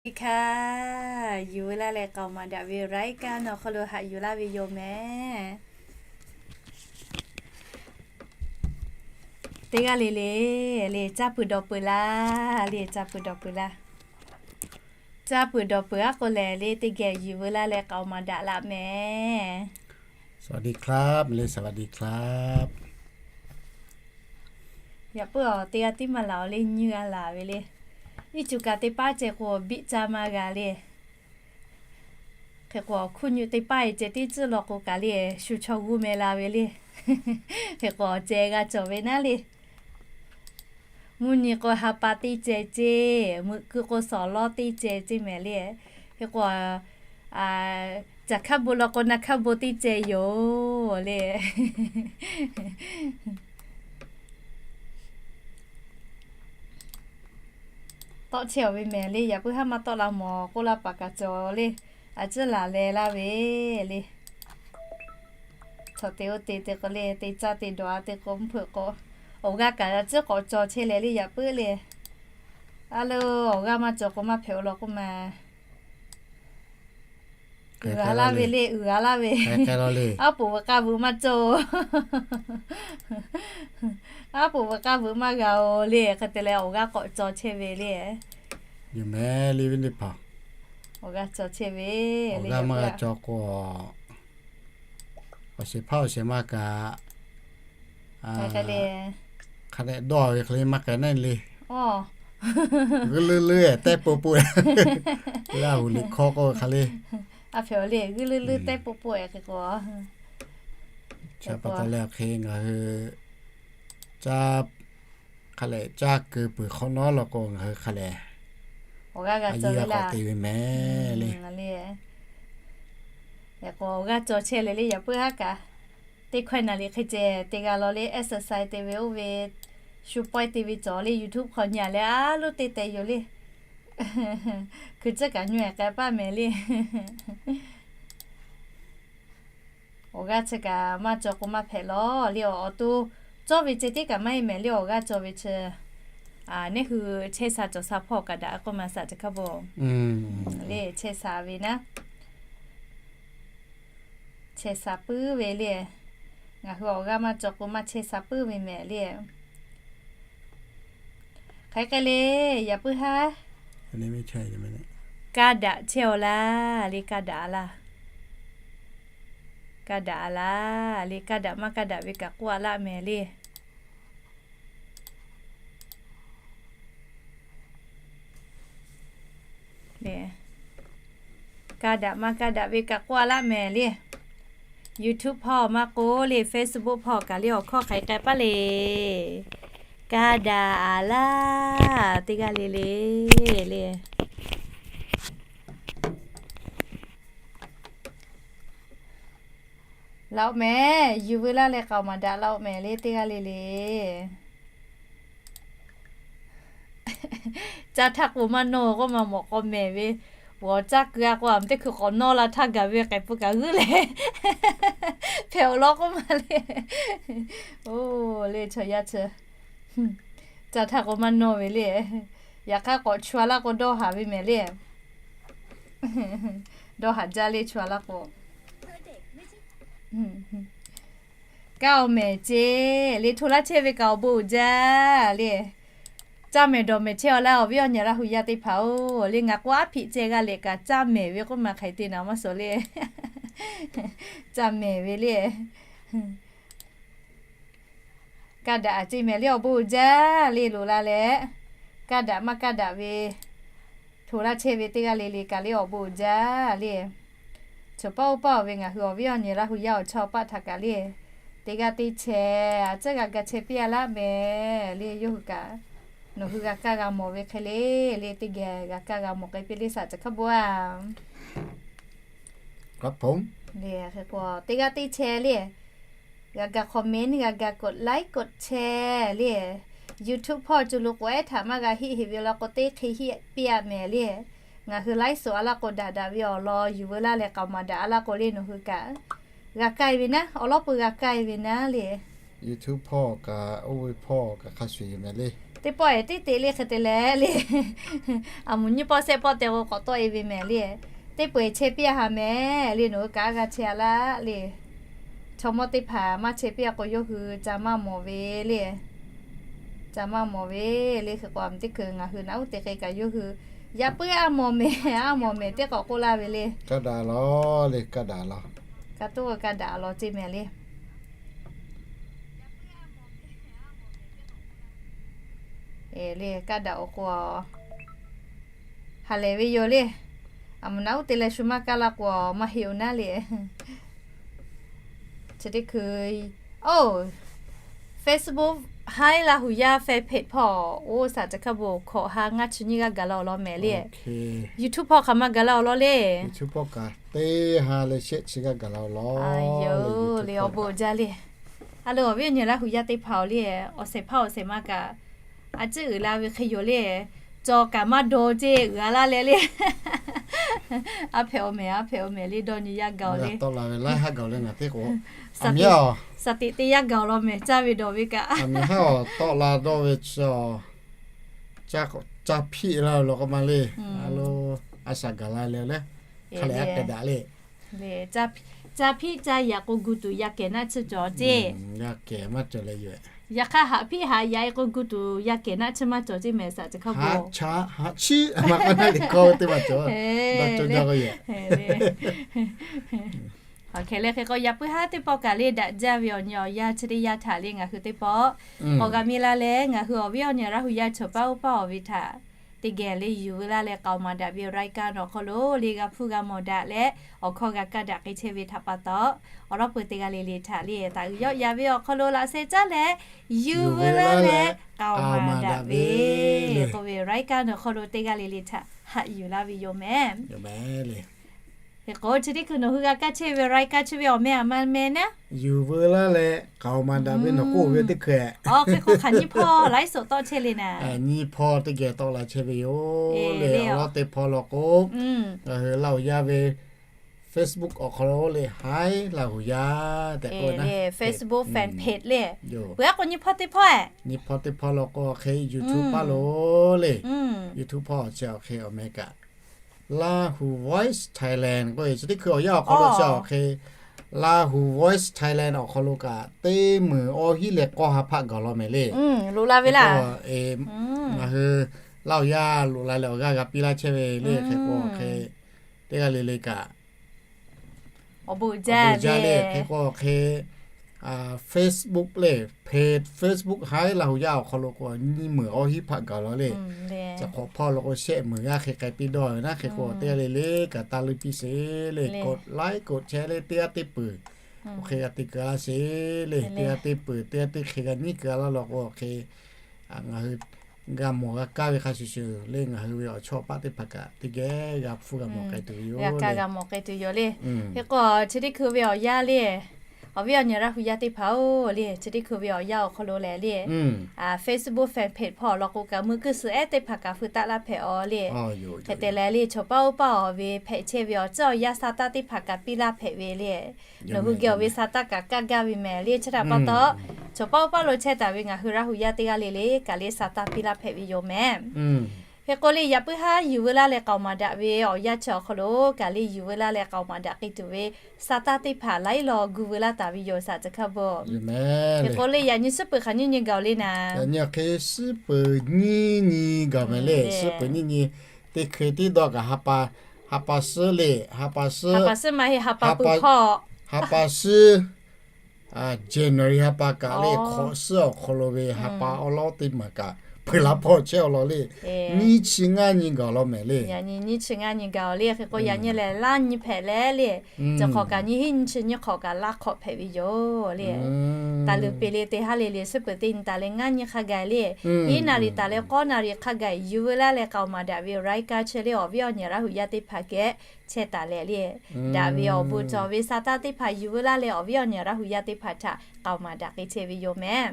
Iˉ hkaˇ, yuˬ veu laˇ leh k'aoˍ maˍ daꞈ ve รายการ awˬ hk'aw lo haꞈ yuˬ laˇ ve yoˬ mehˍ. Teˇ g'aˇ le le, le caˇ peuˬ dawˬ peuˬ laˇ, le caˇ peuˬ dawˬ peuˬ laˇ. Caˇ peuˬ dawˬ peuˬ aˉ k'o lehˬ, le teˇ geh yuˬ veu laˇ leh k'aoˍ maˍ daꞈ laˇ mehˍ. สวัสดีครับ le สวัสดีครับ Yaꞈ puiˉ awˬ teˇ g'aˇ tiˉ maˇ laˬ awˬ le nyiˇ g'aˇ laˬ ve le. Iˉ cuˬ kaꞈ teˇ paˉ ceh k'o biˆ caˇ maˇ g'a le. Hk'e k'o awˬ hkuˇ nyi teˇ paˉ e ceh teˇ tcuhˉ law k'o kaꞈ le shu chaw g'uˇ meh la ve le. Hk'e k'o awˬ ceh g'a cawˬ ve naˉ le. Mvuhˇ nyi k'o ha pa teˇ ceh ceˇ, meuꞈ keu k'o sawˍ lawˇ teˇ ceh ceˇ mehˍ le. Hk'e k'o caˬ hkaˇ bon law k'o naˬ hkaˇ bon teˇ ceh yoˬ le. Tawˆ chehˇ awˬ ve mehˍ le, yaꞈ puiˉ haˉ maˇ tawˆ la mawˬ k'oˆ laˇ paˍ kaꞈ cawˬ le. A ciˉ laˬ leh laˇ ve le. Chaw te oˇ te te k'o le, te caˇ te dawˬ a te k'o mvuhˇ hpeuꞈ k'o, awˬ g'aˇ kaꞈ a ciˉ k'awꞈ cawˬ chehˇ leh le yaꞈ puiˉ le. A lo, awˬ g'aˇ maˇ cawˬ k'o maˇ hpehꞈ-o law k'oˆ ma. Uiˍ g'a laˇ ve le, uiˍ g'a laˇ ve. Aˉ poꞈ veuꞈ k'aˇ veuꞈ maˇ cawˬ. Aˉ poꞈ veuꞈ k'aˇ veuꞈ maˇ g'a-o le. Hk'e te leh awˬ g'aˇ k'awꞈ cawˬ chehˇ ve le. Yuˬ mehˍ le ve teˇ hpaˍ. Awˬ g'aˇ cawˬ chehˇ ve le, awˬ g'aˇ maˇ g'a cawˬ k'o, awˬ shehˍ hpaˇ awˬ shehˍ ma kaꞈ hk'a dehꞈ dawˇ ve hk'e le maˇ k'ai naˉ le. G'uiˇ leuˉ leuˉ-e tehˇ po po. Laˇ huˍ liꞈ hkawˇ k'oˆ ve hk'a le. A hpehꞈ-o le, g'uiˇ leuˉ leuˉ tehˇ po po-e hk'e k'o, chi pa taw leh awˬ hk'e ngaˬ hui caˇ, hk'a lehˬ caˇ keu peuˬ hk'awꞈ nawˉ law k'o ngaˬ hui hk'a lehˬ awˬ g'aˇ g'a cawˬ ve laˇ te ve mehˍ le. Yaꞈ k'o awˬ g'aˇ cawˬ chehˇ leh le yaꞈ puiˉ haˉ kaꞈ, teˇ hkawehˇ naˍ liꞈ hk'e ceh te g'a law le exercise te ve oˇ ve, shu pawehˇ te ve cawˬ le YouTube hk'aw nyi-a leh a loˉ teˇ teh yoˬ le. Hkui tcuhˉ kaꞈ nyi-e k'ai paˆ mehˍ le. Awˬ g'aˇ chi kaꞈ maˇ cawˬ k'o maˇ hpehꞈ lawˬ le. Awˬ to cawˇ ve ceh tiˉ kaꞈ maˇ heˆ mehˍ le, awˬ g'aˇ cawˬ ve chi. Neˇ hui chehˇ sha cawˬ sha hpawˇ kaꞈ daꞈ k'oˆ ma saꞈ ca hkaˇ bon le chehˇ sha ve naˉ. Chehˇ sha puiˉ ve le. Ngaˬ hui awˬ g'aˇ maˇ cawˬ k'o maˇ chehˇ sha puiˉ ve mehˍ le. Hk'aˬ hk'e le, yaꞈ puiˉ haˉ kaˇ daꞈ chehˇ-aw laˇ le, kaˇ daꞈ laˇ. Kaˇ daꞈ laˇ le, kaˇ daꞈ maˇ kaˇ daꞈ ve kaꞈ k'oˆ-a laˇ mehˍ le. Kaˇ daꞈ maˇ kaˇ daꞈ ve kaꞈ k'oˆ-a laˇ mehˍ le. YouTube hpawˇ maˇ k'oˆ le, Facebook hpawˇ kaꞈ le awˬ hkawˇ hk'aˬ hk'e k'ai paˉ le. Kaˇ daꞈ-a laˇ teˇ g'aˇ le le le. Laˇ-oˆ mehˍ, yuˬ veu laˇ leh k'aoˍ maˍ daꞈ laˇ-oˆ mehˍ le teˇ g'aˇ le le. Caˇ htaˇ k'o maˇ nawˇ k'oˆ ma mawꞈ k'aw mehˍ ve, g'awˬ caˇ keu-a k'o a teˇ hkui k'awꞈ nawˇ la htaˇ gaˬ ve k'ehˬ pui kaꞈ g'uiˇ leh hpehꞈ-aw law k'oˆ ma le. Oˇ le chaw yaˇ chi caˇ htaˇ k'o maˇ nawˇ ve le. Yaꞈ hk'aˇ k'awꞈ chu-a laˇ k'o dawˇ haˍ ve mehˍ le. Dawˇ haˍ jaˇ le chu-a laˇ k'o. Kaˇ-oˬ mehˍ ceˇ le, hto laˇ chehˇ ve kaꞈ awˬ bon uiˍ jaˇ le. Caˇ mehˍ dawˬ mehˍ chehˇ-aw laˇ awˬ viˉ awˬ nyi Laˇ hu yaˇ teˇ hpaˍ-oˬ le. Ngaˬ k'o aˉ hpiꞈ ceh g'a leh kaꞈ caˇ mehˍ ve k'oˆ ma hk'aˬ hk'e te naˍ maˇ suhˍ le. Caˇ mehˍ ve le. Kaˇ daꞈ a ceˇ mehˍ le awˬ bon uiˍ jaˇ le loꞈ la leh. Kaˇ daꞈ maˇ kaˇ daꞈ ve hto laˇ chehˇ ve teˇ g'aˇ le le kaꞈ le awˬ bon uiˍ jaˇ le. Chawˬ paˇ oˇ paˇ-oˬ ve ngaˬ hui awˬ viˉ awˬ nyi Laˇ hu yaˇ awˬ chawˇ paˆ htaꞈ kaꞈ le teˇ g'aˇ teˇ chehˇ a ciˉ g'a ga chehˇ piˇ-a laˇ mehˍ le. Yawˇ hui kaꞈ nawˬ hui g'a kaˇ g'a mawˬ ve hk'e le le teˇ geh g'a kaˇ g'a mawˬ k'ai piˇ le saꞈ ca hkaˇ bon a. Teˇ g'aˇ teˇ chehˇ le. G'a ga comment, g'a ga กดไลค์ กดแชร์ le. YouTube hpawˇ co lo k'o ehˉ htaꞈ maˇ g'a hiˆ heꞈ ve law k'o teˇ hk'e hiˆ piˇ-a mehˍ le. Ngaˬ hui ไลฟ์สด a laˇ k'o daꞈ daꞈ ve awˬ lawn yuˬ veu laˇ leh k'aoˍ maˍ daꞈ a laˇ k'o le nawˬ hui kaꞈ g'a kaiˇ ve naˉ, awˬ lawˉ pui g'a kaiˇ ve naˉ le. YouTube hpawˇ kaꞈ oˇ ve hpawˇ kaꞈ hk'a shuˍ yoˬ mehˍ le. Teˇ pawˆ ehˉ teˇ te le hk'e te leh le. A moˍ nyiˇ pawˆ shehˆ pawˆ te k'o k'awꞈ tawˆ e ve mehˍ le. Teˇ pawˆ ehˉ chehˇ piˇ a ha mehˍ le, nawˬ hui kaꞈ a g'a chehˇ a laˇ le. Chaw mawˇ teˇ hpaˍ maˇ chehˇ piˇ a k'o yawˇ hui ca maˇ mawˬ ve le. Ca maˇ mawˬ ve le. Hk'e k'o a moˍ teˇ hkui ngaˬ hui naꞈ uˉ te k'ai kaꞈ yawˇ hui yaꞈ puiˉ a mawˬ mehˍ, a mawˬ mehˍ teˇ k'awꞈ k'oˆ laˇ ve le. Kaˇ daꞈ law le, kaˇ daꞈ law. Kaˇ toˆ kaˇ daꞈ law ceˇ mehˍ le. Le kaˇ daꞈ awˬ k'o, ha lehˬ ve yoˬ le. A moˍ naꞈ uˉ te leh shu maˇ kaˇ laˇ k'o maˇ heˆ oˬ naˉ le. Chi teˇ hkui, oˇ, Facebook haiˉ Laˇ huˍ yaˇ fan page hpawˇ oˇ shaˍ ca hkaˇ bon hkawꞈ ha ngaˇ chi nyiˇ g'aˇ gaˬ la awˬ lawn mehˍ le. YouTube hpawˇ hk'aˬ ma gaˬ la awˬ lawn le. YouTube hpawˇ kaꞈ teˇ ha leh shehˆ chi g'aˇ gaˬ la awˬ lawn. Yoˬ le, awˬ bon jaˇ le. A lo awˬ viˉ awˬ nyi Laˇ huˍ yaˇ teˇ hpaˍ awˬ le, awˬ shehˍ hpaˇ awˬ shehˍ ma kaꞈ a ciˉ uiˍ la ve hk'e yoˬ le. Cawˬ kaꞈ maˇ dawˬ ceˇ, uiˍ a laˇ leh le. A hpehꞈ awˬ mehˍ, a hpehꞈ awˬ mehˍ le, dawˇ nyi yaˇ gaˬ awˬ le. Tawˆ la ve laiˉ haˉ gaˬ awˬ le ngaˬ teˇ k'o. Shaˍ tiꞈ te yaˇ gaˬ awˬ lawn mehˍ, caˇ ve dawˬ ve kaꞈ. A miˍ haˉ awˬ tawˆ la dawˇ ve chi awˬ, caˇ hpiˆ la ve law k'o ma le. A lo, a shaˍ gaˬ la leh le. Hk'a lehˬ a kehˬ daꞈ le. Caˇ hpiˆ caˇ yaꞈ k'o gu tuˬ yaˇ kehˬ naˆ tsuhˇ cawˬ ceˇ. Yaˇ kehˬ maˇ cawˬ leh yoˬ. Yaꞈ hk'aˇ haꞈ hpiˆ haꞈ yaꞈ e k'o gu tuˬ yaˇ kehˬ naˆ tsuhˇ maˇ cawˬ ceˇ mehˍ shaˍ ca hkaˇ bon. Haꞈ chiˉ haꞈ chiˉ maˇ k'aˉ naˆ le kawˇ ve teˇ maˇ cawˬ. Dawˇ cawˇ jaˇ k'o yoˬ. Awˬ hk'e leh hk'e k'o yaꞈ puiˉ haˉ teˇ pawˆ kaꞈ le daꞈ jaˇ ve awˬ nyi awˬ yanˇ chi teˇ yanˇ htaꞈ le ngaˬ hui teˇ pawˆ k'awꞈ g'a mi la leh ngaˬ hui awˬ viˉ awˬ nyi Laˇ huˍ yaˇ chawˬ paˇ oˇ paˇ awˬ ve htaꞈ teˇ geh le yuˬ veu laˇ leh k'aoˍ maˍ daꞈ ve รายการ awˬ hk'aw lo le g'a hpuˇ g'a mawˬ daꞈ leh awˬ hkawˇ g'a kaˇ daꞈ k'ai chehˇ ve htaꞈ pa taw, awˬ lawn peuˬ teˇ g'aˇ le le htaꞈ le taˍ uiˍ yawˆ ya ve awˬ hk'aw lo laꞈ sheh caˉ leh yuˬ veu laˇ leh k'aoˍ maˍ daꞈ ve k'oˆ ve รายการ awˬ hk'aw lo teˇ g'aˇ le le htaꞈ haꞈ yuˬ laˇ ve yoˬ mehˍ. Hk'e k'o chi teˇ hkui nawˬ hui g'a kaˇ chehˇ ve รายการ chi ve awˬ meh a ma meh naˉ? Yuˬ veu laˇ leh k'aoˍ maˍ daꞈ ve nawˬ k'oˆ ve teˇ hkui. Hk'e k'o hk'aˬ nyiˇ hpawˇ laiˉ suhˍ tawˆ chehˇ le naˍ. Nyiˇ hpawˇ teˇ geh tawˆ la chehˇ ve yoˬ le. Awˬ lawn teˇ hpawˇ law k'o, ngaˬ hui Laˇ huˍ yaˇ ve Facebook awˬ hk'aw lo le haiˉ Laˇ huˍ yaˇ tehꞈ k'oˆ ve naˉ, Facebook fan page le. Peuˬ aˉ k'o nyiˇ hpawˇ teˇ hpawˇ, nyiˇ hpawˇ teˇ hpawˇ law k'o hk'e YouTube paˇ lo le. YouTube hpawˇ chi awˬ hk'e awˬ meh kaꞈ Laˇ huˍ Voice Thailand k'oˆ ve chi teˇ hkui awˬ yanˇ awˬ hk'aw lo chi awˬ hk'e Laˇ huˍ Voice Thailand awˬ hk'aw lo kaꞈ teˇ meunˍ awˇ hiˉ leh k'awˇ ha hpaˆ gaˬ law mehˍ le. Ngaˬ hui Laˇ huˍ yaˇ loꞈ la leh awˬ g'aˇ g'a piˇ laˇ chehˇ ve le. Hk'e k'o hk'e teˇ g'aˇ le le kaꞈ awˬ bon jaˇ le. Hk'e k'o hk'e Facebook le, page Facebook haiˉ Laˇ huˍ yaˇ awˬ hk'aw lo k'o nyiˇ meunˍ awˇ hiˉ hpaˆ gaˬ law le. Chi hk'awꞈ hpawˇ law k'o shehˆ meunˍ g'aˇ hk'e k'ai piˇ dawˇ ve naˉ. Hk'e k'o teˇ g'aˇ le le kaꞈ taˇ leuˇ piˇ sheˍ le. กดไลค์ กดแชร์ le teˇ g'aˇ teˇ peuˬ awˬ hk'e g'a te keu laˇ sheˍ le. Teˇ g'aˇ teˇ peuˬ teˇ g'aˇ teˇ hk'e g'a nyiˉ keu laˇ law k'o hk'e ngaˬ hui g'a mawˬ g'a kaˇ ve hk'a shuˍ shuˍ le ngaˬ hui ve awˬ chawˇ paˆ teˇ hpaˍ kaꞈ teˇ geh g'a hpuˇ g'a mawˬ k'ai tuˬ yoˬ. G'a kaˇ g'a mawˬ k'ai tuˬ yoˬ le. Hk'e k'o chi teˇ hkui ve awˬ yanˇ le, awˬ viˉ awˬ nyi Laˇ huˍ yaˇ teˇ hpaˍ-oˬ le, chi teˇ hkui ve awˬ yanˇ awˬ hk'aw lo lehˬ le, Facebook fan page hpawˇ law k'o kaꞈ meuˇ kuiˇ suhˍ ehˉ teˇ hpaˍ kaꞈ feu taˆ laˇ hpehꞈ aw le. Hk'e te leh le chaw paˇ oˇ paˇ awˬ ve hpehꞈ chehˇ ve awˬ ceuˬ awˬ yanˇ sa taˇ teˇ hpaˍ kaꞈ piˇ laˇ hpehꞈ ve le. Nawˬ hui geh awˬ ve sa taˇ kaꞈ kaˇ gaˇ ve mehˍ le. Chi htaꞈ pa taw, chaw paˇ oˇ paˇ lo chehˇ taˍ ve ngaˬ hui Laˇ huˍ yaˇ teˇ g'aˇ le le kaꞈ le sa taˇ piˇ laˇ hpehꞈ ve yoˬ mehˍ. Hk'e k'o le yaꞈ puiˉ haˉ yuˬ veu laˇ leh k'aoˍ maˍ daꞈ ve awˬ yanˇ chi awˬ hk'aw lo kaꞈ le yuˬ veu laˇ leh k'aoˍ maˍ daꞈ k'ai tuˬ ve sa taˇ teˇ hpaˍ laiˉ law gu veu laˇ taˍ ve yoˬ shaˍ ca hkaˇ bon. Hk'e k'o le yaꞈ nyi suhˉ peuˬ hk'aˬ nyiˇ nyi gaˬ le naˍ. Yaꞈ nyi hk'e suhˉ peuˬ nyiˇ nyi gaˬ mehˍ le. Suhˉ peuˬ nyiˇ nyi teˇ hkui tiˉ dawˇ kaꞈ ha pa, ha pa suhˉ le, ha pa suhˉ, ha pa suhˉ maˇ heˆ, ha pa suhˉ January ha pa kaꞈ le hk'awꞈ suhˉ awˬ hk'aw lo ve ha pa awˉ lawˉ teˇ maˬ kaꞈ hpeuꞈ la hpawˇ chehˇ awˬ lawn le. Nyiˇ chi ngaˇ nyi gaˬ law mehˍ le. Yaꞈ nyi nyiˇ chi ngaˇ nyi gaˬ awˬ le. Hk'e k'o yaꞈ nyi lehˬ laˇ nyi hpehꞈ leh le, chi hk'awꞈ kaꞈ nyiˇ hinˉ nyiˇ chi nyiˇ hk'awꞈ kaꞈ laˇ hk'awꞈ hpehꞈ ve yoˬ le. Taˍ luˬ peˬ le teˇ haˉ le le suhˉ peuˬ teˇ nyi taˍ leh ngaˇ nyi hk'a gaˬ le, iˉ naˍ riˍ taˍ leh k'awˇ naˍ riˍ hk'a gaˬ yuˬ veu laˇ leh k'aoˍ maˍ daꞈ ve awˬ yanˇ chi le awˬ viˉ awˬ nyi Laˇ huˍ yaˇ teˇ hpaˍ geh chehˇ taˍ leh le, daꞈ ve awˬ bon cawˬ ve sa taˇ teˇ hpaˍ yuˬ veu laˇ leh awˬ viˉ awˬ nyi Laˇ huˍ yaˇ teˇ hpaˍ htaꞈ k'aoˍ maˍ daꞈ k'ai chehˇ ve yoˬ mehˍ.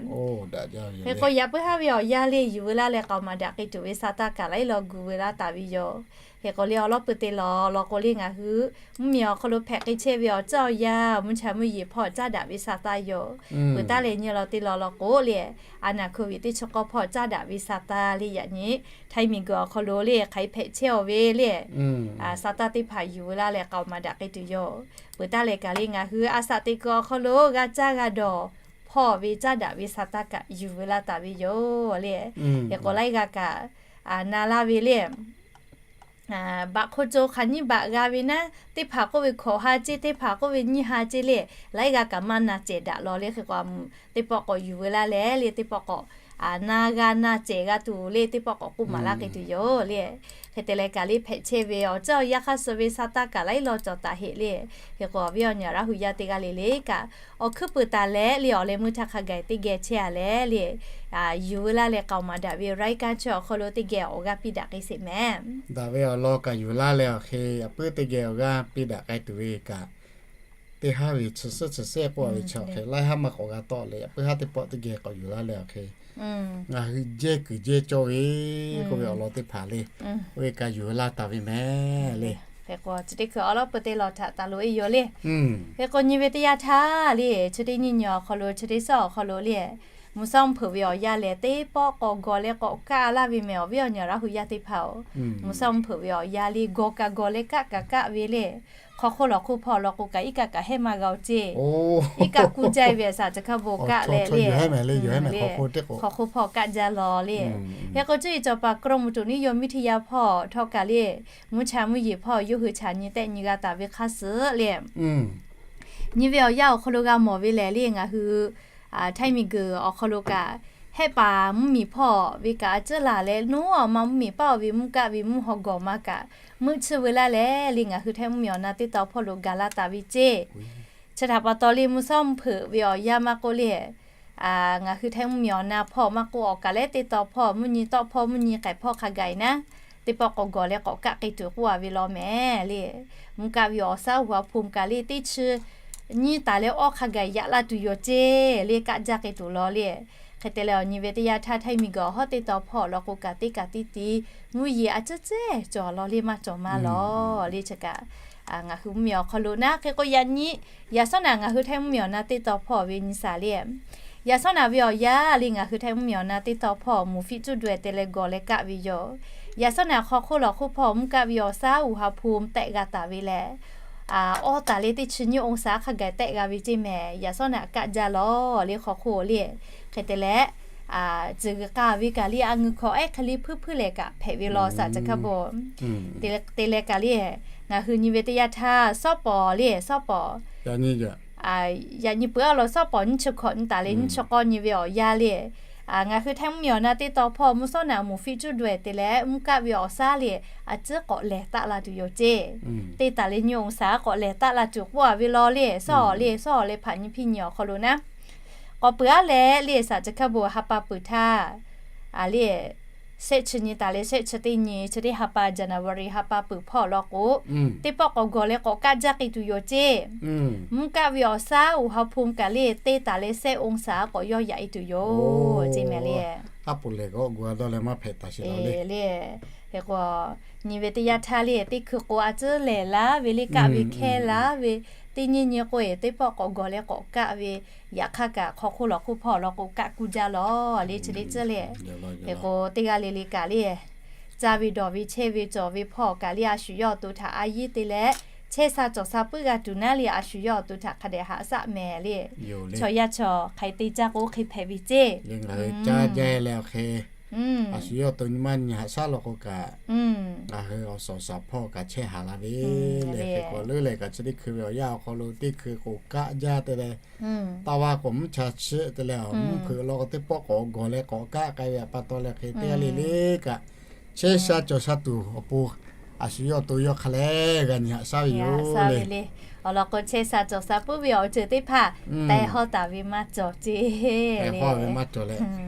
Hk'e k'o yaꞈ puiˉ haˉ ve awˬ yanˇ le yuˬ veu laˇ leh k'aoˍ maˍ daꞈ k'ai tuˬ ve sa taˇ kaꞈ laiˉ law gu veu laˇ taˍ ve yoˬ. Hk'e k'o le awˬ lawˉ peuˬ te lawˬ law k'o le ngaˬ hui mvuhˇmiˬ awˬ hk'aw lo hpehꞈ k'ai chehˇ ve awˬ tcuhˉ awˬ yanˇ mvuhˇ cha mvuhˇ yeˬ hpawˇ caˉ daꞈ ve sa taˇ yoˬ. Peuˬ taˇ leh nyi law te lawˬ law k'o le, a naˬ hkui ve teˇ chi k'awˇ hpawˇ caˉ daꞈ ve sa taˇ le yaꞈ nyi htaiˇ miˬguiˬ awˬ hk'aw lo le hk'aˬ hk'e hpehꞈ chehˇ-aˬ ve le, sa taˇ teˇ hpaˍ yuˬ ve laˇ leh k'aoˍ maˍ daꞈ k'ai tuˬ yoˬ. Peuˬ taˇ leh kaꞈ le ngaˬ hui a saꞈ teꞈ kuiˬ awˬ hk'aw lo g'a caˇ g'a dawˬ hpawˇ ve caˉ daꞈ ve sa taˇ kaꞈ yuˬ ve laˇ taˍ ve yoˬ le. Hk'e k'o laiˉ g'aˇ kaꞈ na laˇ ve le baꞈ hk'oˆ co hk'aˬ nyiˇ baꞈ g'a ve naˉ, teˇ hpaˍ k'oˆ ve hkawꞈ ha ceˇ, teˇ hpaˍ k'oˆ ve nyiˇ ha ceˇ le, laiˉ g'aˇ kaꞈ maˇ na cehˬ daꞈ law le. Hk'e k'o teˇ pawˆ k'awꞈ yuˬ ve laˇ leh le teˇ pawˆ k'awꞈ na g'a na cehˬ g'a tuˬ le teˇ pawˆ k'awꞈ k'oˆ maˍ laˇ k'ai tuˬ yoˬ le. Hk'e te leh kaꞈ le hpehꞈ chehˇ ve awˬ ceuˬ awˬ yanˇ hk'aˇ suh ve sa taˇ kaꞈ laiˉ law cawˬ taˍ heˆ le. Hk'e k'o awˬ viˉ awˬ nyi Laˇ hu yaˇ teˇ g'aˇ le le kaꞈ awˬ hkuiˉ peuˬ taˍ leh le awˬ leh meuˇ htaˇ hk'a gaˬ teˇ geh chehˇ-a leh le yuˬ ve laˇ leh k'aoˍ maˍ daꞈ ve raiˉ kaˇ chi awˬ hk'aw lo teˇ geh awˬ g'aˇ piˇ daꞈ k'ai sheˍ mehˍ. Daꞈ ve awˬ lawn kaꞈ yuˬ laˇ leh awˬ hk'e yaꞈ puiˉ teˇ geh awˬ g'aˇ piˇ daꞈ k'ai tuˬ ve kaꞈ teˇ haˉ ve chi suhˉ chi sehˉ k'oˆ-a ve chi awˬ hk'e laiˉ haˉ maˇ k'awꞈ g'a tawˆ leh yaꞈ puiˉ haˉ teˇ pawˆ teˇ geh k'awꞈ yuˬ laˇ leh awˬ hk'e ngaˬ hui jehˇ kuiˬ jehˇ cawˇ ve k'oˆ ve awˬ lawn teˇ hpaˍ le, oˇ ve kaꞈ yuˬ laˇ taˍ ve mehˍ le. Hk'e k'o chi teˇ hkui awˬ lawˉ peuˬ te lawˬ htaꞈ taˍ loꞈ-e yoˬ le. Hk'e k'o nyi ve teˇ yanˇ htaˇ le chi teˇ nyiˇ nyi awˬ hk'aw lo chi teˇ suhˉ awˬ hk'aw lo le mvuhˇ shawˉ mvuhˇ hpeuꞈ ve awˬ yanˇ lehˬ teˇ pawˆ k'awꞈ gawˬ leh k'awꞈ kaˆ laˇ ve mehˍ awˬ viˉ awˬ nyi Laˇ hu yaˇ teˇ hpaˍ-oˬ. Mvuhˇ shawˉ mvuhˇ hpeuꞈ ve awˬ yanˇ le gawˬ kaꞈ gawˬ leh kaˆ kaꞈ kaˆ ve le hk'aw hk'oˆ lawˬ hk'oˆ hpawˇ law k'o kaꞈ iˉ kaˆ kaꞈ heˆ maˇ g'a-oˬ ceˇ. Iˉ kaˆ kuˇ jaˇ ve saˍ chi hk'a bvuhˬ kaˆ leh le le hk'aw hk'oˆ hpawˇ kaˆ jaˇ law le. Hk'e k'o cuˇ yiˍ cawˬ paˍ กรมอุตุนิยมวิทยา hpawˇ htawˇ kaꞈ le mvuhˇ cha mvuhˇ yeˬ hpawˇ yawˇ hui chaꞈ nyi tehˆ nyi g'a taˍ ve hk'aˇ suh le nyi ve awˬ yanˇ awˬ hk'aw lo g'a mawˬ ve lehˬ le ngaˬ hui htaiˇ miˬguiˬ awˬ hk'aw lo kaꞈ hehˆ paˍ mvuhˇmiˬ hpawˇ ve kaꞈ a ciˉ laˬ leh nawˉ a ma mvuhˇmiˬ paˆ-oˬ ve mvuhˇ kaˆ ve mvuhˇ haw gawˬ ma kaꞈ meuˆ chiˇ ve laˇ leh le ngaˬ hui htaiˇ mvuhˇmiˬ awˬ na teˇ taw hpawˇ lo gaˬ la taˍ ve ceˇ. Chi htaꞈ pa taw le mvuhˇ shawˉ mvuhˇ hpeuꞈ ve awˬ yanˇ maˇ k'oˆ le ngaˬ hui htaiˇ mvuhˇmiˬ awˬ na hpawˇ maˇ k'oˆ awˬ kaˬ leh teˇ taw hpawˇ mvuhˇ nyi tawˆ hpawˇ mvuhˇ nyi k'ehˬ hpawˇ hk'a gaˬ-e naˉ teˇ pawˆ k'awꞈ gawˬ leh k'awꞈ kaˆ k'ai tuˬ k'oˆ-a ve law mehˍ le. Mvuhˇ kaˆ ve awˬ shaˉ uˬ ha hpu kaꞈ le teˇ chi nyiˇ taˍ leh awˇ hk'a gaˬ yaꞈ la tuˬ yoˬ ceˇ le kaˆ jaˇ k'ai tuˬ law le. Hk'e te leh awˬ nyi ve teˇ yanˇ htaˇ htaiˇ miˬguiˬ awˬ hawˉ teˇ taw hpawˇ law k'o kaꞈ teˇ kaꞈ teˇ ti mvuhˇ yeˬ a ciˉ cehˇ cawˬ law le maˇ cawˬ maˇ law le chi kaꞈ ngaˬ hui mvuhˇmiˬ awˬ hk'aw lo naˉ hk'e k'o yaꞈ nyi yaꞈ shawˉ naꞈ ngaˬ hui htaiˇ mvuhˇmiˬ awˬ na teˇ taw hpawˇ ve nyi saˍ le yaꞈ shawˉ naꞈ ve awˬ yanˇ le ngaˬ hui htaiˇ mvuhˇmiˬ awˬ na teˇ taw hpawˇ mvuhˇ fiˆ cuˇ daweh te leh gawˬ leh kaˆ ve yoˬ. Yaꞈ shawˉ naꞈ hk'aw hk'oˆ lawˬ hk'oˆ hpawˇ mvuhˇ kaˆ ve awˬ shaˉ uˬ ha hpu tehˆ g'a taˍ ve lehˬ awˇ taˍ le teˇ chi nyiˇ องศา hk'a gaˬ tehˆ g'a ve ceˇ mehˍ. Yaꞈ shawˉ naꞈ kaˆ jaˇ law le hk'aw hk'oˆ le. Hk'e te leh tcuh g'uiˬ k'a ve kaꞈ le a ngeuˬ hkawꞈ ehˉ hk'e le hpuiˇ hpuiˇ lehˬ kaꞈ hpehꞈ ve law saˍ chi hk'a bvuhˬ te leh kaꞈ le ngaˬ hui nyi ve teˇ yanˇ htaˇ shawˉ pawˍ le shawˉ pawˍ yaꞈ nyi peuˬ-a law shawˉ pawˍ nyiˇ chi hkawꞈ nyi taˍ leh nyiˇ chi k'awˇ nyi ve awˬ yanˇ le ngaˬ hui htaiˇ mvuhˇmiˬ awˬ na teˇ taw hpawˇ mvuhˇ shawˉ naꞈ mvuhˇ fiˆ cuˇ daweh te leh mvuhˇ kaˆ ve awˬ shaˉ le a ciˉ k'awꞈ lehˬ taˆ la tuˬ yoˬ ceˇ. Teˇ taˍ leh nyiˇ องศา k'awꞈ lehˬ taˆ la tuˬ k'oˆ-a ve law le shawˉ le shawˉ le hpaꞈ nyi hpiˇ nyi awˬ hk'aw lo naˉ k'awꞈ peuˬ-a leh le saˍ chi hk'a bvuhˬ ha pa peuˬ htaˇ le shehˆ chi nyi taˍ leh shehˆ chi teˇ nyi chi teˇ ha pa January ha pa peuˬ hpawˇ law k'o teˇ pawˆ k'awꞈ gawˬ leh k'awꞈ kaˆ jaˇ k'ai tuˬ yoˬ ceˇ. Mvuhˇ kaˆ ve awˬ shaˉ uˬ ha hpu kaꞈ le teˇ taˍ leh shehˆ องศา k'awꞈ yawˇ yaꞈ-e tuˬ yoˬ ceˇ mehˍ le. Aˉ poꞈ lehˬ k'awꞈ gu a dawˇ leh maˇ hpehꞈ taˍ sheˍ law le. Hk'e k'o nyi ve teˇ yanˇ htaˇ le teˇ hkui k'o a ciˉ lehˬ laˇ ve le kaˆ ve hkehˇ laˇ ve teˇ nyiˇ nyi k'o e teˇ pawˆ k'awꞈ gawˬ leh k'awꞈ kaˆ ve yaꞈ hk'aˇ kaꞈ hk'aw hk'oˆ lawˬ hk'oˆ hpawˇ law k'o kaˆ kuˇ jaˇ law le chi le tcuhˉ le. Hk'e k'o teˇ g'aˇ le le kaꞈ le caˇ ve dawˬ ve chehˇ ve cawˬ ve hpawˇ kaꞈ le a shu yawˇ awˬ to htaꞈ a yiˉ te leh chehˇ sha cawˬ sha puiˉ g'a tuˬ naˉ le a shu yawˇ awˬ to htaꞈ hk'a dehꞈ haꞈ shaˆ mehˍ le. Chaw yaˇ chaw hk'aˬ hk'e te caˇ k'o hk'e hpehꞈ ve ceˇ. Caˇ jaˇ leh awˬ hk'e a shu yawˇ awˬ to nyi maˇ nyi haꞈ shaˆ law k'o kaꞈ ngaˬ hui awˬ suhˍ awˬ shaˍ hpawˇ kaꞈ chehˇ haˍ la ve le. Hk'e k'o leuˉ leh kaꞈ chi teˇ hkui ve awˬ yanˇ awˬ hk'aw lo teˇ hkui k'o kaˆ jaˇ te leh taˇ vaˇ k'o mvuhˇ cha chiˆ te leh mvuhˇ hpeuꞈ law k'o teˇ pawˆ k'awꞈ gawˬ leh k'awꞈ kaˆ k'ai ve pa taw leh hk'e teˇ g'aˇ le le kaꞈ chehˇ sha cawˬ sha tuˬ awˬ pon a shu yawˇ awˬ to yawˇ hk'a leh g'a nyi haꞈ shaˆ ve yoˬ le. Awˬ lawn k'o chehˇ sha cawˬ sha puiˉ ve awˬ ceuˬ teˇ hpaˍ teh hawˇ taˍ ve maˇ cawˬ ceˇ le.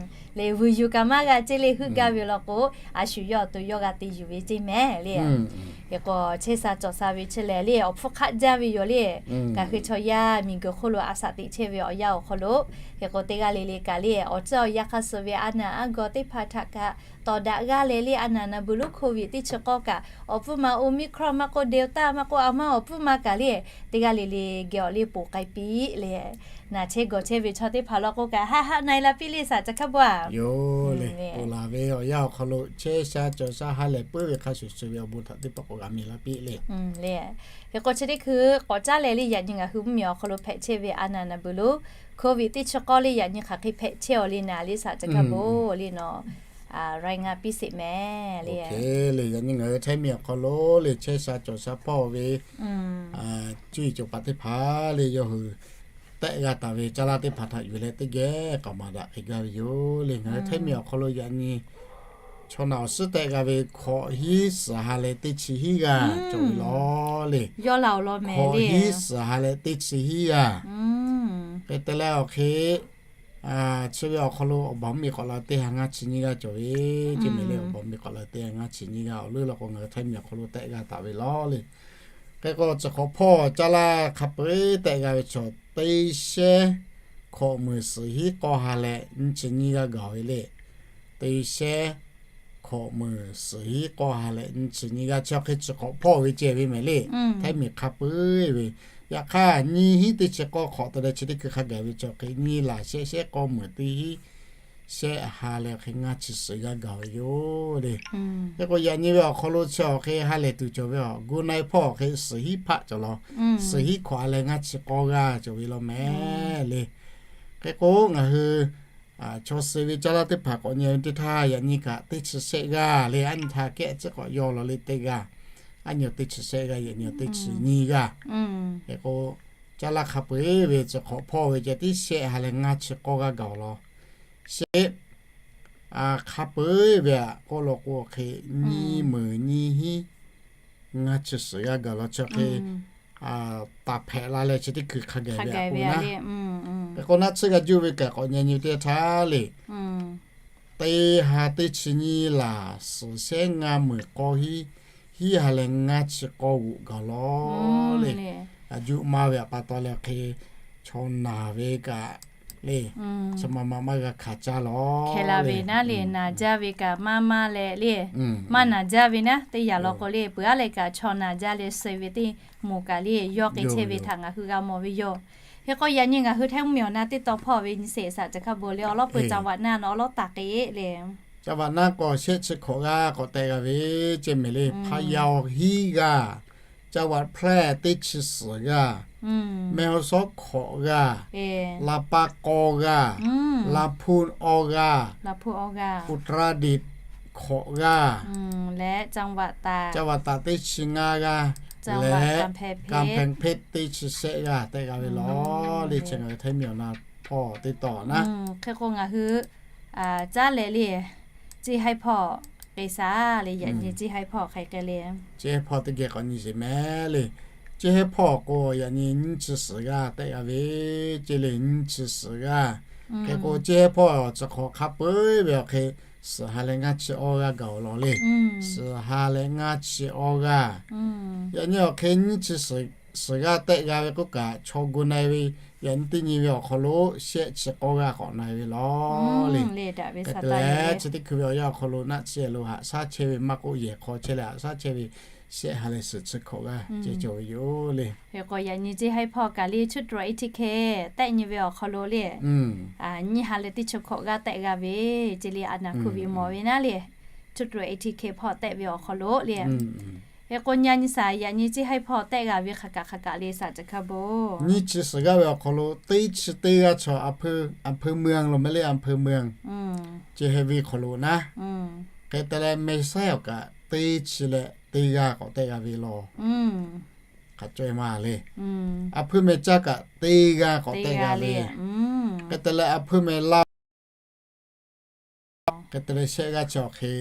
Le vuiˬ yuˬ kaꞈ maˇ g'a ceˇ le heuˆ gaˇ ve law k'o a shu yawˇ awˬ to yawˇ g'a te yuˬ ve ceˇ mehˍ le. Hk'e k'o chehˇ sha cawˬ sha ve chi lehˬ le awˬ hpfuhˇ hk'aˆ jaˇ ve yoˬ le. Ngaˬ hui chaw yaˇ miˬguiˬ hk'oˆ lo a shaꞈ teꞈ chehˇ ve awˬ yanˇ awˬ hk'aw lo hk'e k'o teˇ g'aˇ le le kaꞈ le awˬ ceuˬ awˬ yanˇ hk'a suh ve a naˬ a gawˬ teˇ hpaˍ htaꞈ kaꞈ tawˍ daꞈ g'aˇ leh le, a naˍ naˍ beuˬ lonˉ โควิด teˇ chi k'awˇ kaꞈ awˬ pfuhˇ ma Omicron maˇ k'oˆ Delta maˇ k'oˆ a maˇ awˬ pfuhˇ ma kaꞈ le, teˇ g'aˇ le le geh awˬ liˇ ponˬ k'ai piˇ le. Naˬ chehˇ gawˬ chehˇ ve chaw teˇ hpaˍ law k'o kaꞈ haˆ haˆ na e la piˇ le saˍ ca hkaˇ bon a. Yoˬ le, ponˬ laˬ ve awˬ yanˇ awˬ hk'aw lo chehˇ sha cawˬ sha ha lehˬ puiˉ ve hk'a shuˍ shuˍ ve awˬ bon htaꞈ teˇ pawˆ k'awꞈ g'a mi la piˇ le. Hk'e k'o chi teˇ hkui k'awꞈ caˉ leh le, yaꞈ nyi ngaˬ hui mvuhˇmiˬ awˬ hk'aw lo hpehꞈ chehˇ ve a naˍ naˍ beuˬ lonˉ โควิด teˇ chi k'awˇ le, yaꞈ nyi hk'aˬ hk'e hpehꞈ chehˇ aw le naˍ le saˍ ca hkaˇ bon le nawˬ รายงาน piˇ sheˍ mehˍ le. Yaꞈ nyi ngaˬ hui Htaiˇ miˬ awˬ hk'aw lo le chehˇ sha cawˬ sha hpawˇ ve cuˇ yiˍ cawˬ paˍ teˇ hpaˍ le yawˇ hui tehˆ g'a taˍ ve caˇ laˇ teˇ hpaˍ htaꞈ yuˬ leh teˇ geh k'aoˍ maˍ daꞈ hk'e gaˇ ve yoˬ le. Ngaˬ hui Htaiˇ miˬ awˬ hk'aw lo yaꞈ nyi chaw naˬ awˬ suhˉ tehˆ g'a ve hkawꞈ hiˉ suhˍ ha leh teˇ chi hiˉ g'aˇ cawˬ ve law le. Hkawꞈ hiˉ suhˍ ha leh teˇ chi hiˉ g'aˇ. Hk'e te leh awˬ hk'e chi ve awˬ hk'aw lo awˬ baˬ mvuhˇmiˬ k'awꞈ la teˇ ha ngaˇ chi nyiˇ g'aˇ cawˬ ve, ceˇ mehˍ le. Awˬ baˬ mvuhˇmiˬ k'awꞈ la teˇ ha ngaˇ chi nyiˇ g'aˇ awˬ leuˉ law k'o ngaˬ hui Htaiˇ miˬ awˬ hk'aw lo tehˆ g'a taˍ ve law le. Hk'e k'o chi hk'awꞈ hpawˇ caˇ laˇ hk'a peu-eˬ tehˆ g'a ve chaw teˇ shehnˉ hkawꞈ meunˍ suhˍ hiˉ k'awˇ ha leh nyiˇ chi nyiˇ g'aˇ gaˬ ve le. Teˇ shehnˉ hkawꞈ meunˍ suhˍ hiˉ k'awˇ ha leh nyiˇ chi nyiˇ g'aˇ chi hk'e chi hk'awꞈ hpawˇ ve ceh ve mehˍ le. Htaiˇ miˬ hk'a peu-eˬ ve, yaꞈ hk'aˇ nyiˇ hiˉ teˇ chi k'awˇ hk'awꞈ te leh chi teˇ hkui hk'a gaˬ ve chaw hk'e nyiˇ laˬ shehˆ shehˆ k'awˇ meunˍ teˇ hiˉ shehˆ ha leh hk'e ngaˇ chi suhˍ g'aˇ gaˬ ve yoˬ le. Hk'e k'o yaꞈ nyi ve awˬ hk'aw lo chi awˬ hk'e ha lehˬ tuˬ cawˬ ve a, gu na-e hpawˇ awˬ hk'e suhˍ hiˉ hpaˆ cawˬ law, suhˍ hiˉ hkawꞈ ha leh ngaˇ chi k'awˇ g'aˇ cawˬ ve law mehˍ le. Hk'e k'o ngaˬ hui chaw suh ve caˇ laˇ teˇ hpaˍ k'awꞈ nyi ve teˇ htaˇ yaꞈ nyi kaꞈ teˇ chi shehˆ g'aˇ le, aˉ nyi htaˇ kehˉ ciˉ k'awꞈ yaw law le teˇ g'aˇ. Aˉ nyi teˇ chi shehˆ g'aˇ, yaꞈ nyi teˇ chi nyiˇ g'aˇ. Hk'e k'o caˇ laˇ hk'a peu-eˬ ve chi hk'awꞈ hpawˇ ve ceh tiˉ shehˆ ha leh ngaˇ chi k'awˇ g'aˇ gaˬ law. Shehˆ hk'a peu-eˬ ve a k'oˆ law k'o hk'e nyiˇ meunˍ nyiˇ hiˉ ngaˇ chi suhˍ g'aˇ gaˬ law chi hk'e taˍ hpehꞈ la leh chi teˇ hkui hk'a gaˬ ve a k'o na. Hk'e k'o naˆ tsuhˇ g'a juˇ ve kaꞈ k'awꞈ nyi nyi teˇ htaˇ le. Teˇ ha teˇ chi nyiˇ laˬ suhˍ shehˉ ngaˇ meunˍ k'awˇ hiˉ, hiˉ ha leh ngaˇ chi k'awˇ g'oꞈ gaˬ law le. Aˬ juˆ maˇ ve a pa taw leh hk'e chaw naˬ ve kaꞈ le, chi ma ma maˇ g'a hkanˍ caˇ law. Hkeh la ve naˉ le, naˬ jaˇ ve kaꞈ maˇ maˇ leh le, maˇ naˬ jaˇ ve naˉ teˇ yanˇ law k'o le, peuˬ aˉ leh kaꞈ chaw naˬ jaˇ leh suh ve teˇ moˍ kaꞈ le yawˇ k'ai chehˇ ve htaꞈ ngaˬ hui g'a mawˬ ve yoˬ. Hk'e k'o yaꞈ nyi ngaˬ hui Htaiˇ mvuhˇmiˬ awˬ na teˇ taw hpawˇ ve nyi sheˍ saˍ ca hkaˇ bon le, awˬ lawˉ peuˬ จังหวัด naˆ nawˬ awˬ lawˉ taˍ k'e le. จังหวัด naˆ k'o shehˆ chi hkawꞈ g'aˇ k'awꞈ tehˆ g'a ve ceˇ mehˍ le. Hpaˇ yaw hiˉ g'aˇ, จังหวัด แพร่ teˇ chi suhˍ g'aˇ, แม่ฮ่องสอน hkawꞈ g'aˇ, ลำปาง k'awˇ g'aˇ, ลำพูน awˇ g'aˇ, อุตรดิตถ์ hkawꞈ g'aˇ, จังหวัดตาก teˇ chi ngaˇ g'aˇ leh กำแพงเพชร teˇ chi shehˆ g'aˇ tehˆ g'a ve law le. Chi ngaˬ hui Htaiˇ miˬ awˬ na hpawˇ teˇ taw naˉ. Hk'e k'o ngaˬ hui caˉ leh le, Ceˇ haiˇ hpawˇ k'ai shaˍ le, yaꞈ nyi Ceˇ haiˇ hpawˇ hk'e k'ai le. Ceˇ haiˇ hpawˇ teˇ geh k'awꞈ nyi sheˍ mehˍ le. Ceˇ haiˇ hpawˇ k'o yaꞈ nyi nyiˇ chi suhˍ g'aˇ tehˆ g'a ve ceˇ le, nyiˇ chi suhˍ g'aˇ. Hk'e k'o Ceˇ haiˇ hpawˇ chi hk'awꞈ hk'a peu-eˬ ve awˬ hk'e suhˍ ha leh ngaˇ chi awˇ g'aˇ gaˬ awˬ lawn le. Suhˍ ha leh ngaˇ chi awˇ g'aˇ. Yaꞈ nyi awˬ hk'e nyiˇ chi suhˍ g'aˇ tehˆ g'a ve k'oˆ kaꞈ chaw gu na-e ve yaꞈ nyi teˇ nyi ve awˬ hk'aw lo shehˆ chi k'awˇ g'aˇ k'awꞈ na-e ve law le. Hk'e te leh chi teˇ hkui ve awˬ yanˇ awˬ hk'aw lo naˆ tsuhˇ lo haꞈ shaˉ chehˇ ve maˇ k'oˆ yehˬ hk'aw chehˇ leh haꞈ shaˉ chehˇ ve shehˆ ha leh suhˍ chi hkawꞈ g'aˇ ceh cawˬ ve yoˬ le. Hk'e k'o yaꞈ nyi Ceˇ haiˇ hpawˇ kaꞈ le ชุดตรวจ เอทีเค tehˆ nyi ve awˬ hk'aw lo le, nyiˇ ha leh teˇ chi hkawꞈ g'aˇ tehˆ g'a ve ceˇ le, a naˍ hkui ve mawˬ ve naˉ le, ชุดตรวจ เอทีเค hpawˇ tehˆ ve awˬ hk'aw lo le. Hk'e k'o nyi nyi shaˍ yaꞈ nyi Ceˇ haiˇ hpawˇ tehˆ g'a ve hk'aˬ kaꞈ hk'aˬ kaꞈ le shaˍ ca hkaˇ bon. Nyiˇ chi suhˍ g'aˇ ve awˬ hk'aw lo teˇ chi teˇ g'aˇ chaw อำเภอเมือง lo mehˍ le, อำเภอเมือง ceˇ haiˇ ve hk'aw lo naˉ. Hk'e te leh แม่สาย awˬ kaꞈ teˇ chi leh teˇ g'aˇ k'awꞈ tehˆ g'a ve law. Hk'a caweh ma le. อำเภอแม่สาย kaꞈ teˇ g'aˇ k'awꞈ tehˆ g'a ve. Hk'e te leh อำเภอแม่ลาว hk'e te leh shehˆ g'aˇ chi awˬ hk'e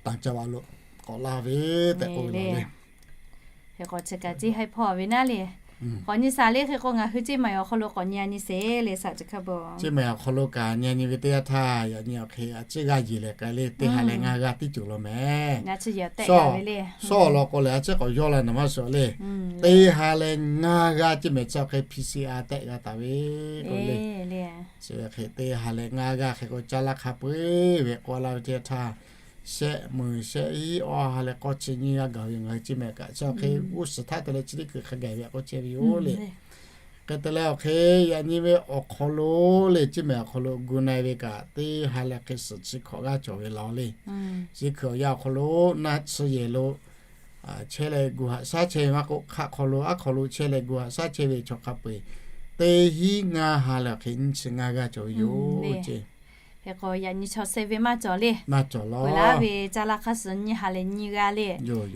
ต่างจังหวัด lo k'awꞈ laˇ ve tehꞈ k'oˆ ve le. Hk'e k'o chi kaꞈ Ceˇ haiˇ hpawˇ ve naˉ le. K'awꞈ nyi shaˍ le, hk'e k'o ngaˬ hui Ceˇ maiˍ awˬ hk'aw lo k'awꞈ nyi nyi sheˍ le shaˍ ca hkaˇ bon. Ceˇ maiˍ awˬ hk'aw lo kaꞈ nyi nyi ve teˇ yanˇ htaˇ yaꞈ nyi awˬ hk'e a ciˉ g'aˇ yeˬ leh k'ai le, teˇ ha leh ngaˇ g'aˇ tiˉ cawˬ law mehˍ. Suhˉ awˬ lawn k'o lehˬ a ciˉ k'awꞈ yawˇ la naˍ maˇ suhˍ le. Teˇ ha leh ngaˇ g'aˇ ceˇ mehˍ chi awˬ hk'e PCR tehˆ g'a taˍ ve k'o le. Chi ve hk'e teˇ ha leh ngaˇ g'aˇ hk'e k'o caˇ laˇ hk'a peu-eˬ ve k'oˆ laˇ ve teˇ yanˇ htaˇ shehˆ meuˍ shehˆ hiˉ awˇ ha leh k'awˇ chi nyiˇ g'aˇ gaˬ ve ngaˬ hui ceˇ mehˍ kaꞈ, chi awˬ hk'e g'uˇ suhˍ htaˇ te leh chi teˇ hkui hk'a gaˬ ve k'o chehˇ ve yoˬ le. Hk'e te leh awˬ hk'e yaꞈ nyi ve awˬ hk'aw lo le, ceˇ mehˍ awˬ hk'aw lo gu na-e ve kaꞈ teˇ ha leh hk'e suhˍ chi hkawꞈ g'aˇ cawˬ ve laˬ le. Chi hkui awˬ yanˇ awˬ hk'aw lo naˆ tsuhˇ yehˬ lo chehˇ leh gu haꞈ shaˉ chehˇ ve maˇ k'oˆ, hk'aˆ hk'aw lo aˉ hk'aw lo chehˇ leh gu haꞈ shaˉ chehˇ ve chaw hk'a peu-eˬ teˇ hinˉ ngaˇ ha leh awˬ hk'e nyiˇ chi ngaˇ g'aˇ cawˬ ve yoˬ ceˇ. Hk'e k'o yaꞈ nyi chaw sheh ve maˇ cawˬ le. Peuˬ laˇ ve caˇ laˇ hk'aˇ suhˍ nyiˇ ha leh nyiˇ g'aˇ le.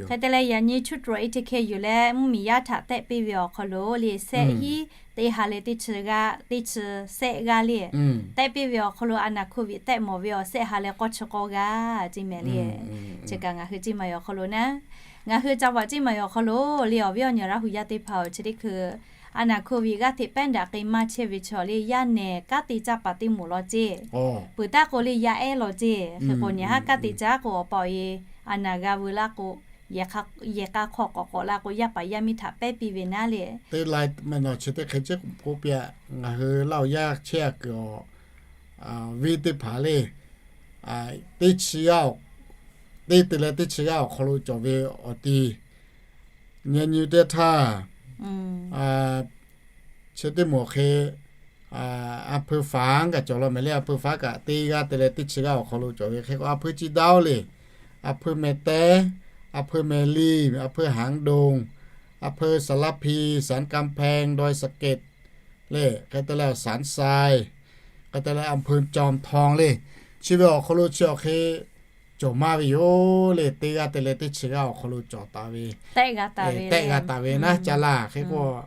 Hk'e te leh yaꞈ nyi Chuˇ Tawˍ Eˇ Hteˇ Hkehˇ yuˬ leh mvuhˇmiˬ yaˇ htaꞈ tehˆ piˇ ve awˬ hk'aw lo le, shehˆ hiˉ teˇ ha leh teˇ chi g'aˇ, teˇ chi shehˆ g'aˇ le. Tehˆ piˇ ve awˬ hk'aw lo a naˍ hkoˇ viꞈ tehˆ mawˬ ve awˬ shehˆ ha leh k'awˇ chi k'awˇ g'aˇ ceˇ mehˍ le. Chi kaꞈ ngaˬ hui ceˇ maˬ ve awˬ hk'aw lo naˉ, ngaˬ hui ca vaꞈ ceˇ maˬ ve awˬ hk'aw lo le, awˬ viˉ awˬ nyi Laˇ hu yaˇ teˇ hpaˍ-oˬ, chi teˇ hkui a naˍ hkoˇ viꞈ g'aˇ hteꞈ pehˉ daꞈ k'ai maˇ chehˇ ve chaw le, yaˇ nehˬ kanˉ te caˇ paˍ teˇ moˍ law ceˇ. Peuˬ taˉ k'o le yaˇ ehˉ law ceˇ. Hk'e k'o nyi haˉ kanˉ te caˇ k'o awˬ pa awˬ e a naˍ g'a veu laˇ k'o, yehˬ k'a hk'aw k'awꞈ k'awꞈ la k'o yaˇ paˍ yaˇ miˇ htaꞈ pehˉ piˇ ve naˉ le. Teˇ laiˉ meh nawˬ chi teˇ hk'e ceˇ k'oˆ piˇ-a, ngaˬ hui Laˇ hu yaˇ chehˇ-a kuiˬ awˬ viˉ teˇ hpaˍ le, teˇ chi g'aˇ, teˇ te leh teˇ chi g'aˇ awˬ hk'aw lo cawˬ ve awˬ ti nyi nyi teˇ htaˇ, chi teˇ moˍ hk'e a hpui faˍ kaꞈ cawˬ law mehˍ le. A hpui faˍ kaꞈ teˇ g'aˇ te leh teˇ chi g'aˇ awˬ hk'aw lo cawˬ ve hk'e k'o, a hpui Ceˇ Daˇ-oˬ le, a hpui Mehˍ Tehˉ, a hpui Mehˍ Liˇ, a hpui Haˍ Dongˇ, a hpui Saˍ Laˇ Hpi, Saˍ Kanˇ Hpehˇ, Dawˇ Saˍ Kehˬ le, hk'e te leh Saˍ Sai, hk'e te leh a hpui Caw Htaw le. Chi ve awˬ hk'aw lo chi awˬ hk'e cawˬ maˇ ve yoˬ le. Teˇ g'aˇ te leh teˇ chi g'aˇ awˬ hk'aw lo cawˬ taˍ ve, tehˆ g'a taˍ ve naˉ caˇ laˇ. Hk'e k'o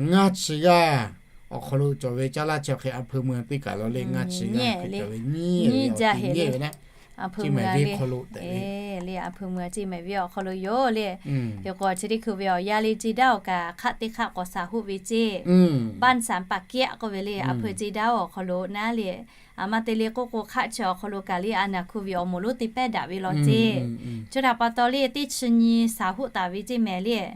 ngaˇ chi g'aˇ awˬ hk'aw lo cawˬ ve caˇ laˇ chi awˬ hk'e a hpui mui teˇ kaˬ law le. Ngaˇ chi g'aˇ hk'e cawˬ ve nyiˇ jaˇ heˍ ve naˉ, a hpui mui ve hk'aw lo tehꞈ le, a hpui mui ceˇ mehˍ ve awˬ hk'aw lo yoˬ le. Hk'e k'o chi teˇ hkui ve awˬ yaˇ le Ceˇ Daˇ-oˬ kaꞈ hk'aˆ teˇ hk'aˆ k'awꞈ shaˍ hoˆ ve ceˇ. Banˇ Saˍ Paˍ Kehˆ k'oˆ ve le, a hpui Ceˇ Daˇ-oˬ awˬ hk'aw lo naˉ le. A ma te le k'oˆ k'o hk'aˆ chi awˬ hk'aw lo kaꞈ le a naˍ hkoˇ viꞈ awˬ moˍ lonˉ te pehˉ daꞈ ve law ceˇ. Chi htaꞈ pa taw le teˇ chi nyi shaˍ hoˆ taˍ ve ceˇ mehˍ le.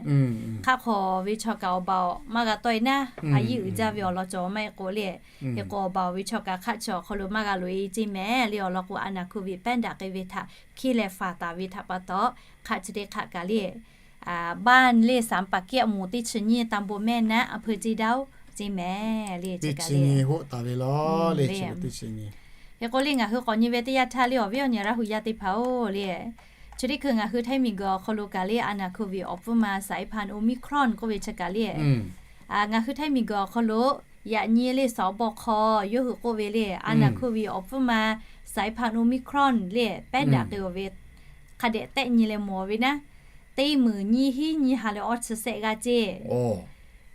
Hk'aˆ hk'aw ve chaw kaꞈ awˬ baˬ maˇ g'a tawˆ-e naˉ, a yiˇ uiˍ jaˇ ve awˬ lawn cawˬ maˇ heˆ k'o le. Hk'e k'o awˬ baˬ ve chaw kaꞈ hk'aˆ chi awˬ hk'aw lo maˇ g'a loꞈ-e ceˇ mehˍ le. Awˬ lawn k'o a naˍ hkoˇ viꞈ pehˉ daꞈ k'ai ve htaꞈ hkiˇ leh faˍ taˍ ve htaꞈ pa taw, hk'aˆ chi teˇ hk'aˆ kaꞈ le Banˇ le Saˍ Paˍ Kehˆ moˍ teˇ chi nyiˇ tanˇ bon mehˆ naˉ a hpui Ceˇ Daˇ-oˬ ceˇ mehˍ le. Chi kaꞈ le, hk'e k'o le ngaˬ hui k'awꞈ nyi ve teˇ yanˇ htaˇ le awˬ viˉ awˬ nyi Laˇ hu yaˇ teˇ hpaˍ-oˬ le, chi teˇ hkui ngaˬ hui Htaiˇ miˬguiˬ awˬ hk'aw lo kaꞈ le a naˍ hkoˇ viꞈ awˬ hpfuhˇ ma saiˍ hpanˍ Omicron k'oˆ ve chi kaꞈ le ngaˬ hui Htaiˇ miˬguiˬ awˬ hk'aw lo yaꞈ nyi le saˍ awˬ baw hk'aw yawˇ hui k'oˆ ve le a naˍ hkoˇ viꞈ awˬ hpfuhˇ ma saiˍ hpanˍ Omicron le pehˉ daꞈ k'ai-oˬ ve hk'a dehꞈ tehˆ nyi leh mawˬ ve naˉ, teˇ meunˍ nyiˇ hiˉ nyiˇ ha leh awˇ chi shehˆ g'aˇ ceˇ.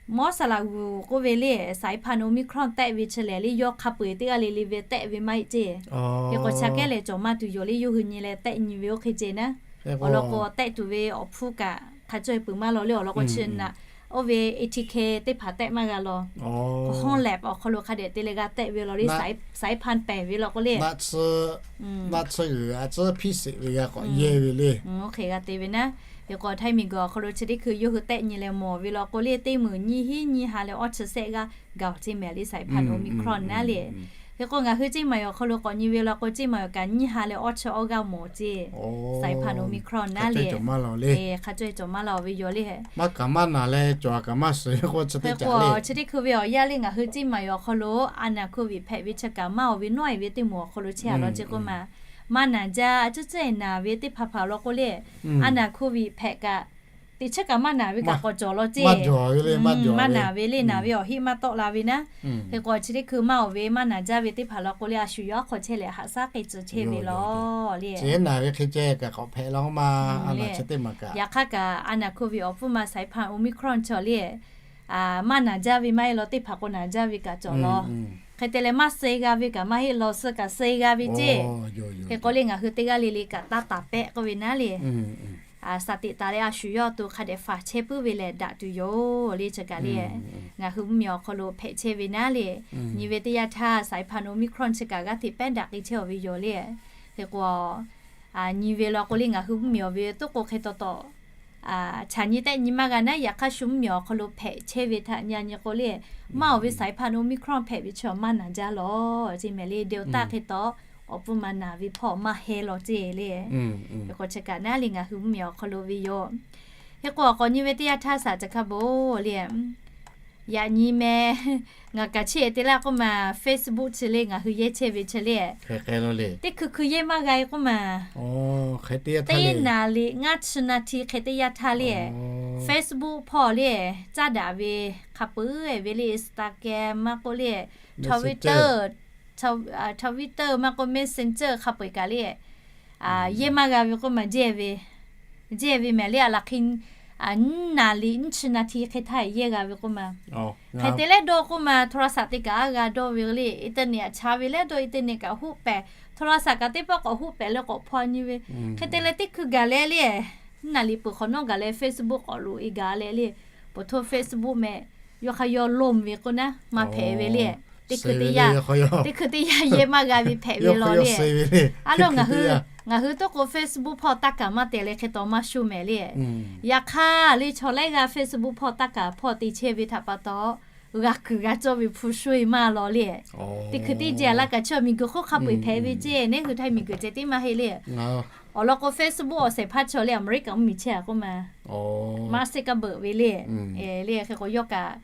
Mawˉ saˍ laꞈ g'uˬ k'oˆ ve le saiˍ hpanˍ Omicron tehˆ ve chi lehˬ le yawˇ hk'a peu-eˬ teˇ g'aˇ le le ve tehˆ ve maˇ heˆ ceˇ. Hk'e k'o sha kehˉ lehˬ cawˬ maˇ tuˬ yoˬ le, yawˇ hui nyi leh tehˆ nyi ve oˇ hk'e ceˇ naˉ. Awˬ lawn k'o tehˆ tuˬ ve awˬ hpfuhˇ kaꞈ hk'a cawˇ-e peuˬ maˇ law le. Awˬ lawn k'o chi naꞈ oˇ ve A T K teˇ hpaˍ tehˆ maˇ g'a law. Hawˇ lehˬ awˬ hk'aw lo hk'a dehꞈ te leh g'a tehˆ ve law le, saiˍ hpanˍ pehˬ ve law k'o le, naˆ tsuhˇ g'uiˬ a tcuhˉ hpiˇ sheˍ ve g'a k'awꞈ yehˇ ve le. Oˇ hk'e g'a te ve naˉ. Hk'e k'o Htaiˇ miˬguiˬ awˬ hk'aw lo chi teˇ hkui yawˇ hui tehˆ nyi leh mawˬ ve law k'o le teˇ meunˍ nyiˇ hiˉ nyiˇ ha leh awˇ chi shehˆ g'aˇ gaˬ-oˬ ceˇ mehˍ le saiˍ hpanˍ Omicron naˉ le. Hk'e k'o ngaˬ hui ceˇ maˬ awˬ hk'aw lo k'awꞈ nyi ve law k'o ceˇ maˬ awˬ kaꞈ nyiˇ ha leh awˇ chi awˇ g'aˇ mawˬ ceˇ. Saiˍ hpanˍ Omicron naˉ le, hk'a cawˇ-e cawˬ maˇ law ve yoˬ le. Maˇ kaꞈ maˇ naˬ leh cawˬ kaꞈ maˇ suhˍ k'o chi teˇ kaꞈ le. Chi teˇ hkui ve awˬ yaˇ le ngaˬ hui ceˇ maˬ awˬ hk'aw lo a naˍ hkoˇ viꞈ hpehꞈ ve chi kaꞈ maˇ awˬ ve nawˉ-e ve teˇ moˍ awˬ hk'aw lo chehˇ-a law ceˇ k'oˆ ma, maˇ naˬ jaˇ, a ciˉ ciˉ-e naˬ ve teˇ hpaˍ hpaˍ law k'o le, a naˍ hkoˇ viꞈ hpehꞈ kaꞈ teꞈ chiˉ kaꞈ maˇ naˬ ve kaꞈ k'awꞈ cawˬ law ceˇ. Maˇ naˬ ve le, naˬ ve awˬ heˆ maˇ tawˆ la ve naˉ. Hk'e k'o chi teˇ hkui maˇ awˬ ve maˇ naˬ jaˇ ve teˇ hpaˍ law k'o le a shu yawˇ hk'aw chehˇ leh haꞈ shaˉ k'ai tcuh chehˇ ve law le. Naˬ ve hk'e ceh kaꞈ k'awꞈ hpehꞈ la ma, a naˬ chi teˇ maˬ kaꞈ. Yaꞈ hk'aˇ kaꞈ a naˍ hkoˇ viꞈ awˬ hpfuhˇ ma saiˍ hpanˍ Omicron cawˬ le maˇ naˬ jaˇ ve maˇ heˆ law, teˇ hpaˍ k'o naˬ jaˇ ve kaꞈ cawˬ law. Hk'e te leh maˇ suh-e g'a ve kaꞈ maˇ heˆ law, suh kaꞈ suh-e g'a ve ceˇ. Hk'e k'o le ngaˬ hui teˇ g'aˇ le le kaꞈ taˇ taˍ pehˆ k'oˆ ve naˉ le. Saˍ teꞈ taˍ leh a shu yawˇ to hk'a dehꞈ faˍ chehˇ puiˉ ve lehˬ daꞈ tuˬ yoˬ le. Chi kaꞈ le ngaˬ hui mvuhˇmiˬ awˬ hk'aw lo hpehꞈ chehˇ ve naˉ le. Nyi ve teˇ yanˇ htaˇ saiˍ hpanˍ Omicron chi kaꞈ g'aˇ hteꞈ pehˉ daꞈ k'ai chehˇ-aˬ ve yoˬ le. Hk'e k'o nyi ve law k'o le ngaˬ hui mvuhˇmiˬ awˬ ve toˉ k'o hk'e taw taw chaꞈ nyi tehˆ nyi maˇ g'a naˉ, yaꞈ hk'aˇ shu mvuhˇmiˬ awˬ hk'aw lo hpehꞈ chehˇ ve htaꞈ nyi nyi k'o le, maˇ awˬ ve saiˍ hpanˍ Omicron hpehꞈ ve chi maˇ naˬ jaˇ law ceˇ mehˍ le. Delta hk'e taw awˬ pfuhˇ ma naˬ ve hpawˇ maˇ heh law ceˇ le. Hk'e k'o chi kaꞈ naˉ le ngaˬ hui mvuhˇmiˬ awˬ hk'aw lo ve yoˬ. Hk'e k'o awˬ k'awꞈ nyi ve teˇ yanˇ htaˇ saˍ ca hk'a bon le, yaꞈ nyi meh ngaˬ kaꞈ chi te laˇ k'oˆ ma, Facebook chi le ngaˬ hui yehˇ chehˇ ve chi le, teˇ hkui hkui yehˇ maˇ g'a e k'oˆ ma. Teˇ naˍ liꞈ ngaˇ chi naˍ hti hk'e teˇ yanˇ htaˇ le, Facebook hpawˇ le caˇ daꞈ ve hk'a peu-eˬ ve le, Instagram maˇ k'oˆ le, Twitter, Twitter maˇ k'oˆ Messenger hk'a peu-eˬ kaꞈ le, yehˇ maˇ g'a ve k'oˆ ma, jehˇ ve, jehˇ ve mehˍ le. A laˬ hk'e nyiˇ naˍ liꞈ nyiˇ chi naˍ hti hk'e htaˇ yehˇ g'a ve k'oˆ ma. Hk'e te leh dawˇ k'oˆ ma, โทรศัพท์ te kaꞈ a g'a dawˇ ve le, internet aꞈ cha ve leh dawˇ, internet kaꞈ huˆ pehˍ, โทรศัพท์ kaꞈ teˇ pawˆ k'awꞈ huˆ pehˍ leh k'awꞈ hpaw nyi ve. Hk'e te leh teˇ hkui gaˬ leh le, nyiˇ naˍ liꞈ peuˬ hk'awꞈ nawˉ gaˬ leh Facebook k'awꞈ loꞈ e gaˬ leh le, เปิดโทร Facebook meh, yawˇ hk'aˇ yawˇ ล่ม ve k'oˆ naˉ maˇ hpehꞈ ve le. Teˇ hkui teˇ yanˇ, teˇ hkui teˇ yanˇ yehˇ maˇ g'a ve hpehꞈ ve law le. A lo ngaˬ hui, ngaˬ hui toˇ k'o Facebook hpawˇ taˇ kaˍ maˇ te leh hk'e taw maˇ shu mehˍ le. Yaꞈ hk'aˇ le chaw laiˉ g'aˇ Facebook hpawˇ taˇ kaˍ hpawˇ te chehˇ ve htaꞈ pa taw, g'a kuiˬ g'a cawˇ ve hpu sho e maˇ law le. Teˇ hkui teˇ jehˇ laˇ kaꞈ chi miˬguiˬ hk'oˆ hk'a peu-eˬ hpehꞈ ve ceˇ, neˉ hui htaˇ miˬguiˬ ceh tiˉ maˇ heˆ le. Awˬ lawn k'o Facebook awˬ shehˍ hpaˇ chaw le America mvuhˇmiˬ chehˇ a k'oˆ ma, Mark Zuckerberg ve le. Le hk'e k'o yawˇ kaꞈ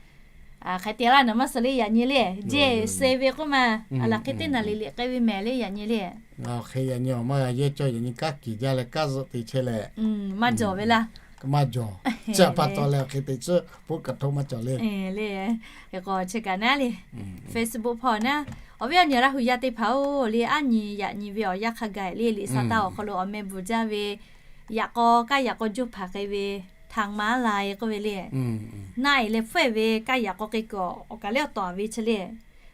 hk'e te laˇ naˍ maˇ suh le yaꞈ nyi le, jehˇ suh ve k'oˆ ma. A laˬ hk'e teˇ naˍ liꞈ liꞈ k'ai ve mehˍ le yaꞈ nyi le. Hk'e yaꞈ nyi awˬ maˇ g'a yehˇ cawˇ, yaꞈ nyi kanˉ kiˬ jaˇ leh kanˉ zuhˆ te chehˇ leh maˇ jawˬ ve laˇ. Maˇ jawˬ. Chi pa taw leh hk'e te tcuhˉ puiˉ kaꞈ htoˆ maˇ cawˬ le. Le hk'e k'o chi kaꞈ naˉ le, Facebook hpawˇ naˉ, awˬ viˉ awˬ nyi Laˇ hu yaˇ teˇ hpaˍ-oˬ le, aˉ nyi yaꞈ nyi ve awˬ yanˇ hk'a gaˬ le, liꞈ sa taˇ awˬ hk'aw lo awˬ meh bvuhˬ jaˇ ve, yaꞈ k'aw kaˇ yaꞈ k'aw juˇ hpaˍ k'ai ve ทางม้าลาย k'oˆ ve le. Naˆ e leh hpfuhˇ e ve kaˇ yaꞈ k'aw k'ai kuiˬ awˬ kaˬ lehˬ awˬ tawˍ ve chi le.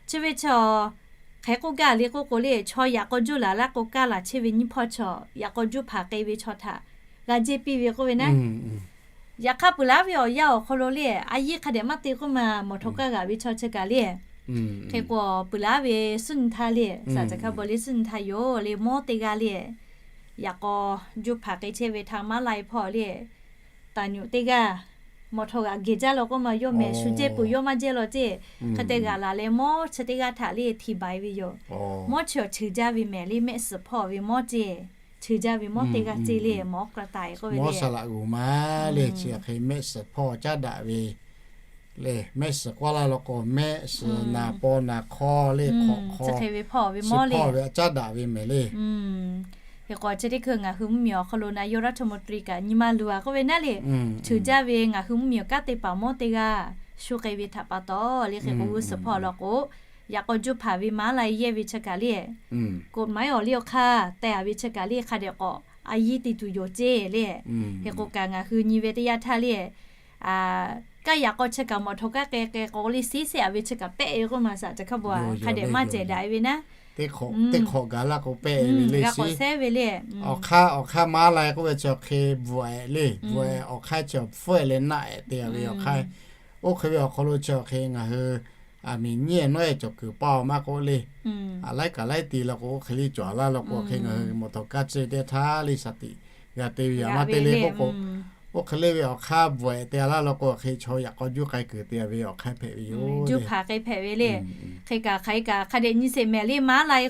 Chi ve chaw hk'e k'oˆ gaˇ le k'oˆ k'o le, chaw yaꞈ k'aw juˇ laˬ laˇ k'o kaˇ laˬ chehˇ ve nyiˇ hpawˇ chaw yaꞈ k'aw juˇ hpaˍ k'ai ve chaw htaꞈ g'a jehˇ piˇ ve k'oˆ ve naˉ. Yaꞈ hk'aˇ peuˬ laˇ ve awˬ yanˇ awˬ hk'aw lo le, a yiˇ hk'a dehꞈ maˇ te k'oˆ ma, mawˬ htaw kaˇ g'aꞈ ve chaw chi kaꞈ le, hk'e k'o peuˬ laˇ ve suhˉ nyi htaˇ le, saˍ caˬ hkaˇ baw le suhˉ nyi htaˇ yoˬ le, mawˇ teˇ g'aˇ le, yaꞈ k'aw juˇ hpaˍ k'ai chehˇ ve ทางม้าลาย hpawˇ le, taˍ nyuꞈ teˇ g'aˇ mawˬ htaw g'aꞈ geh jaˇ law k'oˆ ma, yawˇ mehˍ shu jehˇ peuˬ yawˇ maˇ jehˇ law ceˇ. Hk'e te g'aꞈ laˬ leh mawˇ chi teˇ g'aˇ htaꞈ le hti baˬ e ve yoˬ. Mawˇ chi awˬ cheuˬ jaˇ ve mehˍ le, mehˆ suhˍ hpawˇ ve mawˇ ceˇ, cheuˬ jaˇ ve mawˇ teˇ g'aˇ ceˇ le, mawˇ k'aꞈ taˍ e k'oˆ ve le. Mawˇ saˍ laꞈ g'uˬ ma le chi hk'e mehˆ suhˍ hpawˇ caˉ daꞈ ve le, mehˆ suhˍ k'oˆ laˇ law k'o mehˆ suhˍ naˍ paw naˍ hk'aw le, hk'awꞈ hk'aw chi hk'e ve hpawˇ ve mawˇ le, caˉ daꞈ ve mehˍ le. Hk'e k'o chi teˇ hkui ngaˬ hui mvuhˇmiˬ awˬ hk'aw lo นายกรัฐมนตรี kaꞈ nyi ma luˬ a k'oˆ ve naˉ le, cheuˬ jaˇ ve ngaˬ hui mvuhˇmiˬ awˬ kanˉ te paˍ mawˇ teˇ g'aˇ shu k'ai ve htaꞈ pa taw le, hk'e k'o g'uˇ suhˍ hpawˇ law k'o, yaꞈ k'aw juˇ hpaˍ ve maˉ lai yehˇ ve chi kaꞈ le, กฎหมาย awˬ liˇ awˬ hk'aˇ teh a ve chi kaꞈ le hk'a dehꞈ k'awꞈ a yiˇ te tuˬ yoˬ ceˇ le. Hk'e k'o kaꞈ ngaˬ hui nyi ve teˇ yanˇ htaˇ le, kaˇ yaꞈ k'aw chi kaꞈ mawˬ htaw kaˇ k'ai k'ai k'o le, siˉ sehˆ a ve chi kaꞈ pehˆ ve k'oˆ ma, saˍ caˬ hkaˇ baw hk'a dehꞈ maˇ cehˬ daꞈ e ve naˉ. Teˇ hk'awꞈ gaˬ laˇ k'o pehˆ ve le, g'a k'awꞈ sehˉ ve le. Awˬ hk'aˇ awˬ hk'aˇ maˉ lai k'oˆ ve chi hk'e bvuhꞈ e le, bvuhꞈ e awˬ hk'aˇ chi awˬ hpfuhˇ e leh naˆ ehˍ te a ve awˬ hk'aˇ, oˇ hk'e ve awˬ hk'aw lo chi awˬ hk'e ngaˬ hui a miˬ nyiˇ e nawˉ e cawˬ kuiˬ paˇ maˇ k'oˆ le, a laiˉ kaꞈ laiˉ ti la k'o oˇ hk'e le cawˬ laˇ law k'o hk'e ngaˬ hui mawˬ htaw kaˇ tcuh teˇ htaˇ le shaˍ tiꞈ g'a te ve yaꞈ maˇ te le k'oˆ k'o, oˇ hk'e le ve awˬ hk'aˇ bvuhꞈ e te a laˇ law k'o hk'e chaw yaꞈ k'aw juˇ k'ai kuiˬ te a ve awˬ hk'aˇ hpehꞈ ve yoˬ. Juˇ hpaˍ k'ai hpehꞈ ve le. Hk'e kaꞈ hk'aˬ hk'e kaꞈ hk'a dehꞈ nyi sheˍ mehˍ le, maˉ lai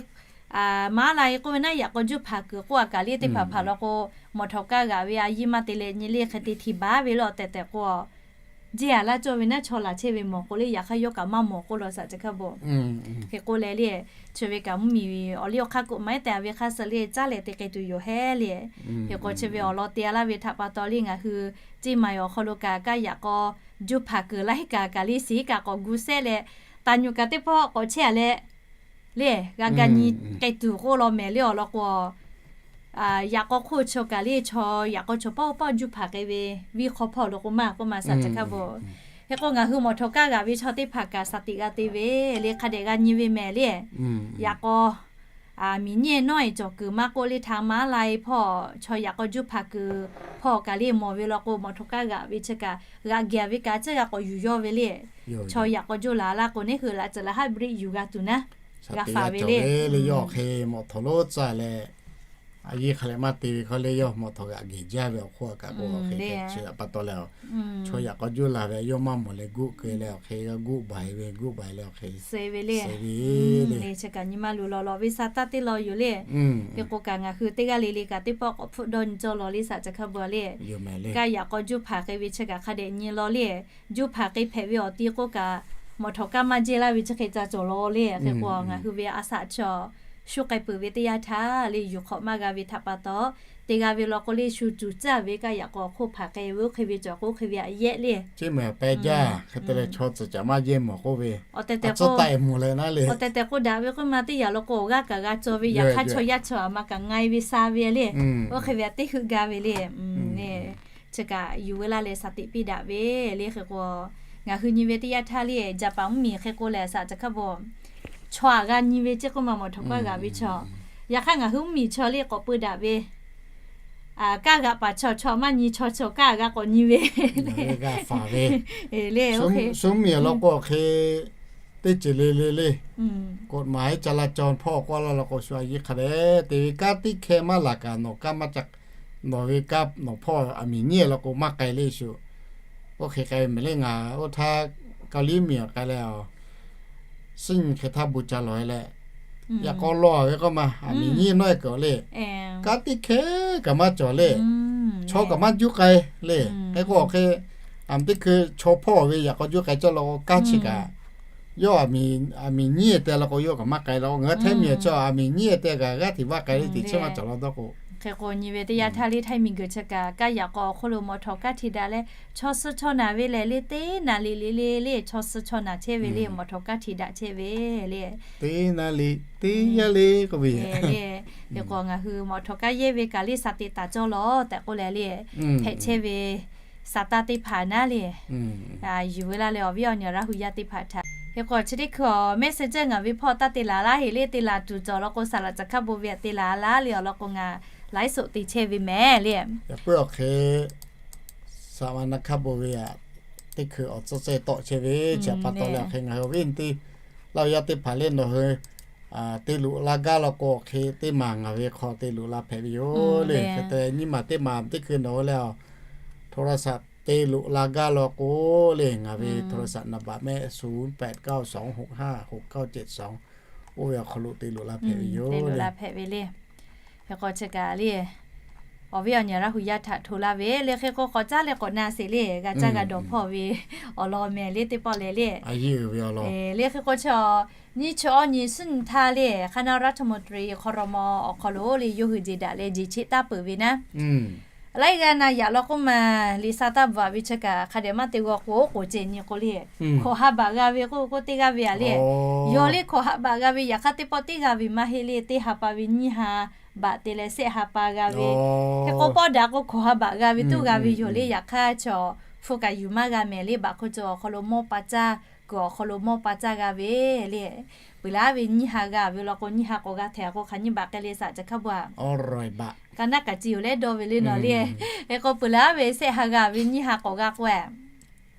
maˉ lai k'oˆ ve naˉ yaꞈ k'aw juˇ hpaˍ kuiˬ k'oˆ a kaꞈ le teˇ hpaˍ hpaˍ law k'o, mawˬ htaw kaˇ g'aꞈ ve a yiˇ maˇ te leh nyi le hk'e te hti baˬ ve le awˬ tehˬ tehˬ k'o, jehˇ a laˇ cawˇ ve naˉ chaw laˬ chehˇ ve mawˬ k'o le, yaꞈ hk'aˇ yawˇ kaꞈ maˇ mawˬ k'oˆ law saˍ caˬ hkaˇ baw. Hk'e k'oˆ leh le, chi ve kaꞈ mvuhˇmiˬ awˬ liˇ awˬ hk'aˇ กฎหมาย teh a ve hk'aˇ suh le caˉ leh te k'ai tuˬ yoˬ hehˉ le. Hk'e k'o chi ve awˬ lawn te a laˇ ve htaꞈ pa taw le ngaˬ hui ceˇ ma awˬ hk'aw lo kaꞈ kaˇ yaꞈ k'aw juˇ hpaˍ kuiˬ laiˉ kaꞈ kaꞈ le shiˍ kaꞈ k'awꞈ gu sehˉ leh, taˍ nyuꞈ kaꞈ teˇ pawˆ k'awꞈ chehˇ a leh le, g'a ga nyi k'ai tuˬ k'oˆ law mehˍ le awˬ lawn k'o, yaꞈ k'aw hk'oˆ chaw kaꞈ le chaw yaꞈ k'aw chaw pawˆ pawˆ juˇ hpaˍ k'ai ve viˇ hk'aw hpawˇ lo k'o maˇ k'oˆ ma saˍ caˬ hkaˇ baw. Hk'e k'o ngaˬ hui mawˬ htaw kaˇ g'aꞈ ve chaw teˇ hpaˍ kaꞈ shaˍ tiꞈ g'a te ve le hk'a dehꞈ g'a nyi ve mehˍ le. Yaꞈ k'aw miˬ nyiˇ e nawˉ e cawˬ kuiˬ maˇ k'oˆ le ทางม้าลาย hpawˇ chaw yaꞈ k'aw juˇ hpaˍ kuiˬ hpawˇ kaꞈ le mawˬ ve law k'o mawˬ htaw kaˇ g'aꞈ ve chi kaꞈ g'aꞈ geh ve kaꞈ ciˉ g'a k'awꞈ yuˬ yawˇ ve le. Chaw yaꞈ k'aw juˇ laˬ laˇ k'o neˉ hui laꞈ ceuˬ laˬ haˉ briˆ yuˬ g'a tuˬ naˉ, g'a faˍ ve le. Yawˇ hk'e mawˬ htaw lonˉ tcuh leh A yehˇ hk'a leh maˇ te ve hk'aw leh yawˇ mawˬ htawˇ g'aꞈ geh jaˇ ve awˬ hk'oˆ a kaꞈ k'o, awˬ hk'e chi a pa taw leh, chaw yaꞈ k'aw juˇ la ve yawˇ maˇ mawˬ leh guˆ keu leh awˬ hk'e g'a guˆ baˬ ve, guˆ baˬ leh awˬ hk'e suh ve le. Chi kaꞈ nyi ma luˬ lawˬ lawˬ ve sa taˇ teˇ law yoˬ le. Hk'e k'o kaꞈ ngaˬ hui teˇ g'aˇ le le kaꞈ teˇ pawˆ k'awꞈ hpfuhˆ dawˇ nyi cawˇ law le saꞈ ca hk'a bvuhˬ le. Kaˇ yaꞈ k'aw juˇ hpanˍ k'ai ve chi kaꞈ hk'a dehꞈ nyi law le. Juˇ hpanˍ k'ai hpehꞈ ve awˬ ti k'oˆ kaꞈ, mawˬ htawˇ kaˇ maˇ jehˇ laˇ ve chi hk'e ca cawˬ law le. Hk'e k'o ngaˬ hui ve a saꞈ chaw shu k'ai peuˬ ve teˇ yanˇ htaˇ le, yuˬ hk'awꞈ maˇ g'a ve htaꞈ pa taw, te g'a ve law k'o le shu cuˬ caˇ ve kaˇ yaꞈ k'aw hk'oˆ hpanˍ k'ai ve oˇ hk'e ve cawˬ k'o oˇ hk'e ve aꞈ yehˆ le. Chi mehˍ pehˇ jaˇ hk'e te leh chaw tcuhˍ caꞈ maˇ jehˇ mawˬ k'oˆ ve, a tcuhˉ taˆ e mawˬ leh naˉ le. Awˬ tehˬ tehˬ k'o daꞈ ve k'oˆ ma teˇ yanˇ law k'o awˬ g'aˇ kaꞈ g'a cawˬ ve, yaꞈ hk'aˇ chaw yaˇ chaw aˬ ma kaꞈ nga e ve sa ve le. Oˇ hk'e ve aꞈ teˇ heuˆ gaˇ ve le. Chi kaꞈ yuˬ ve laˇ leh shaˍ tiꞈ piˇ daꞈ ve le. Hk'e k'o ngaˬ hui nyi ve teˇ yanˇ htaˇ le, Jaˍpaˍ mvuhˇmiˬ hk'e k'o lehˬ saꞈ ca hk'a bvuhˬ, chaw aꞈ g'a nyi ve ceˇ k'oˆ ma mawˬ htawˇ kaˇ g'aꞈ ve chaw. Yaꞈ hk'aˇ ngaˬ hui mvuhˇmiˬ chaw le k'awꞈ peu daꞈ ve, kaˇ g'aꞈ paˍ chaw chaw maˇ nyi, chaw chaw kaˇ g'a k'awꞈ nyi ve le. Shu mvuhˇmiˬ law k'o hk'e teˇ ceuˬ le le le, กฎหมายจราจร hpawˇ k'oˆ laˇ law k'o shu a yehˇ hk'a dehꞈ te ve, kanˉ teˇ hkeh maˇ laˬ kaꞈ nawˬ kanˉ maˇ ca, nawˬ ve kanˉ nawˬ hpawˇ aˬ miˍ nyiˉ law k'o maˇ k'ai le shu. Oˇ hk'e k'ai mehˍ le ngaˬ oˇ htaˇ Kaˇ liˇ miˬ awˬ k'ai leh, suhˉ nyi hk'e htaˇ bon ca lawˬ e leh, yaꞈ k'aw law ve k'oˆ ma aˬ miˍ nyiˉ nawˉ e kuiˬ le. Kanˉ teˇ hkeh kaꞈ maˇ cawˬ le. Chaw kaꞈ maˇ juˇ k'ai le. Hk'e k'o hk'e, aˬ miˍ teˇ hkui chaw hpawˇ ve yaꞈ k'aw juˇ k'ai cawˇ law k'o kanˉ chi kaꞈ, yawˇ aˬ miˍ nyiˉ te law k'o yawˇ kaꞈ maˇ k'ai law. Ngaˬ hui htaiˇ miˬ chaw aˬ miˍ nyiˉ te kaꞈ g'aˇ hteꞈ vaˇ k'ai le teꞈ chi maˇ cawˬ law dawˇ k'o. Hk'e k'o nyi ve teˇ yanˇ htaˇ le htaiˇ miˬ guiˬ chi kaꞈ kaˇ yaꞈ k'aw awˬ hk'oˆ lo mawˬ htawˇ kaˇ hti daꞈ leh chaw suh chaw naˬ ve lehˬ le, teˇ naˍ liꞈ le le le chaw suh chaw naˬ chehˇ ve le, mawˬ htawˇ kaˇ hti daꞈ chehˇ ve le. Teˇ naˍ liꞈ teˇ yanˇ le k'oˆ ve le. Hk'e k'o ngaˬ hui mawˬ htawˇ kaˇ yehˇ ve kaꞈ le shaˍ teꞈ taˍ cawˇ law tehꞈ k'oˆ leh le, hpehꞈ chehˇ ve sa taˇ teˇ hpaˍ naˉ le, yuˬ ve laˇ leh awˬ viˉ awˬ nyi Laˇ hu yaˇ teˇ hpaˍ htaꞈ. Hk'e k'o chi teˇ hkui awˬ messenger ngaˬ ve hpawˇ taˇ te laˬ laˇ heˍ le, te laˬ tuˬ cawˬ law k'o saˍ laꞈ ca hk'a bon ve aꞈ te laˬ laˇ le awˬ lawn k'o ngaˬ laiˉ soꞈ te chehˇ ve mehˍ le. Yaꞈ puiˉ awˬ hk'e saˍ ma na hk'a bon ve aꞈ teˇ hkui awˬ tcuhˉ cehˇ tawˆ chehˇ ve chi pa taw leh awˬ hk'e ngaˬ hui awˬ viˉ teˇ Laˇ hu yaˇ teˇ hpaˍ le nawˬ hui te luꞈ la gaˇ law k'o hk'e teˇ maˬ ngaˬ ve hk'aw te luꞈ la hpehꞈ ve yoˬ le. Hk'e te nyiˇ maˬ teˇ maˬ teˇ hkui nawˬ hui leh โทรศัพท์ te luꞈ la gaˇ law k'o le ngaˬ ve โทรศัพท์ naˍ baꞈ mehˆ ศูนย์แปดเก้าสองหกห้าหกเก้าเจ็ดสอง oˇ ve awˬ hk'aw lo te luꞈ la hpehꞈ ve yoˬ le. Hk'e k'o chi kaꞈ le awˬ viˉ awˬ nyi Laˇ hu yaˇ htaꞈ hto laˇ ve le. Hk'e k'o k'awꞈ caˉ leh k'awꞈ na sheˍ le, g'a caˇ g'a dawˬ hpawˇ ve awˬ lawn mehˍ le teˇ pawˆ leh le. Le hk'e k'o chi nyiˇ chi awˇ nyi suhˉ nyi htaˇ le คณะรัฐมนตรี ครม. awˬ hk'aw lo le yawˇ hui jeˬ daꞈ leh jeˬ cheˆ taˇ peuˬ ve naˉ laiˉ g'aˇ na yaꞈ law k'oˆ ma, liꞈ sa taˇ bvuhꞈ ve chi kaꞈ hk'a dehꞈ maˇ te g'aw k'o k'oˍ cehˬ nyi k'o le, hkawꞈ ha baꞈ g'a ve k'oˆ k'oˆ teˇ g'aˇ ve aꞈ le. Yawˬ le hkawꞈ ha baꞈ g'a ve yaꞈ hk'aˇ teˇ pawˆ teˇ g'aˇ ve maˇ heˆ le, teˇ ha pa ve nyiˇ ha baꞈ te leh shehˆ ha pa g'a ve. Hk'e k'o pawˇ daꞈ k'o hkawꞈ ha baꞈ g'a ve tuˬ g'a ve yoˬ le. Yaꞈ hk'aˇ chaw hpu kaꞈ yuˬ maˇ g'a mehˍ le. Baꞈ hk'oˆ cawˬ awˬ hk'aw lo mawˇ pa caˇ, kuiˬ awˬ hk'aw lo mawˇ pa caˇ g'a ve le. Peuˬ laˇ ve nyiˇ ha g'a ve law k'o nyiˇ ha k'awꞈ g'a hteꞈ k'o hk'aˬ nyiˇ baꞈ k'ai le saꞈ ca hk'a bvuhꞈ. Ka naˉ kaꞈ ci yoˬ leh dawˇ ve le nawˬ le. Hk'e k'o peuˬ laˇ ve shehˆ ha g'a ve nyiˇ ha k'awꞈ g'a k'o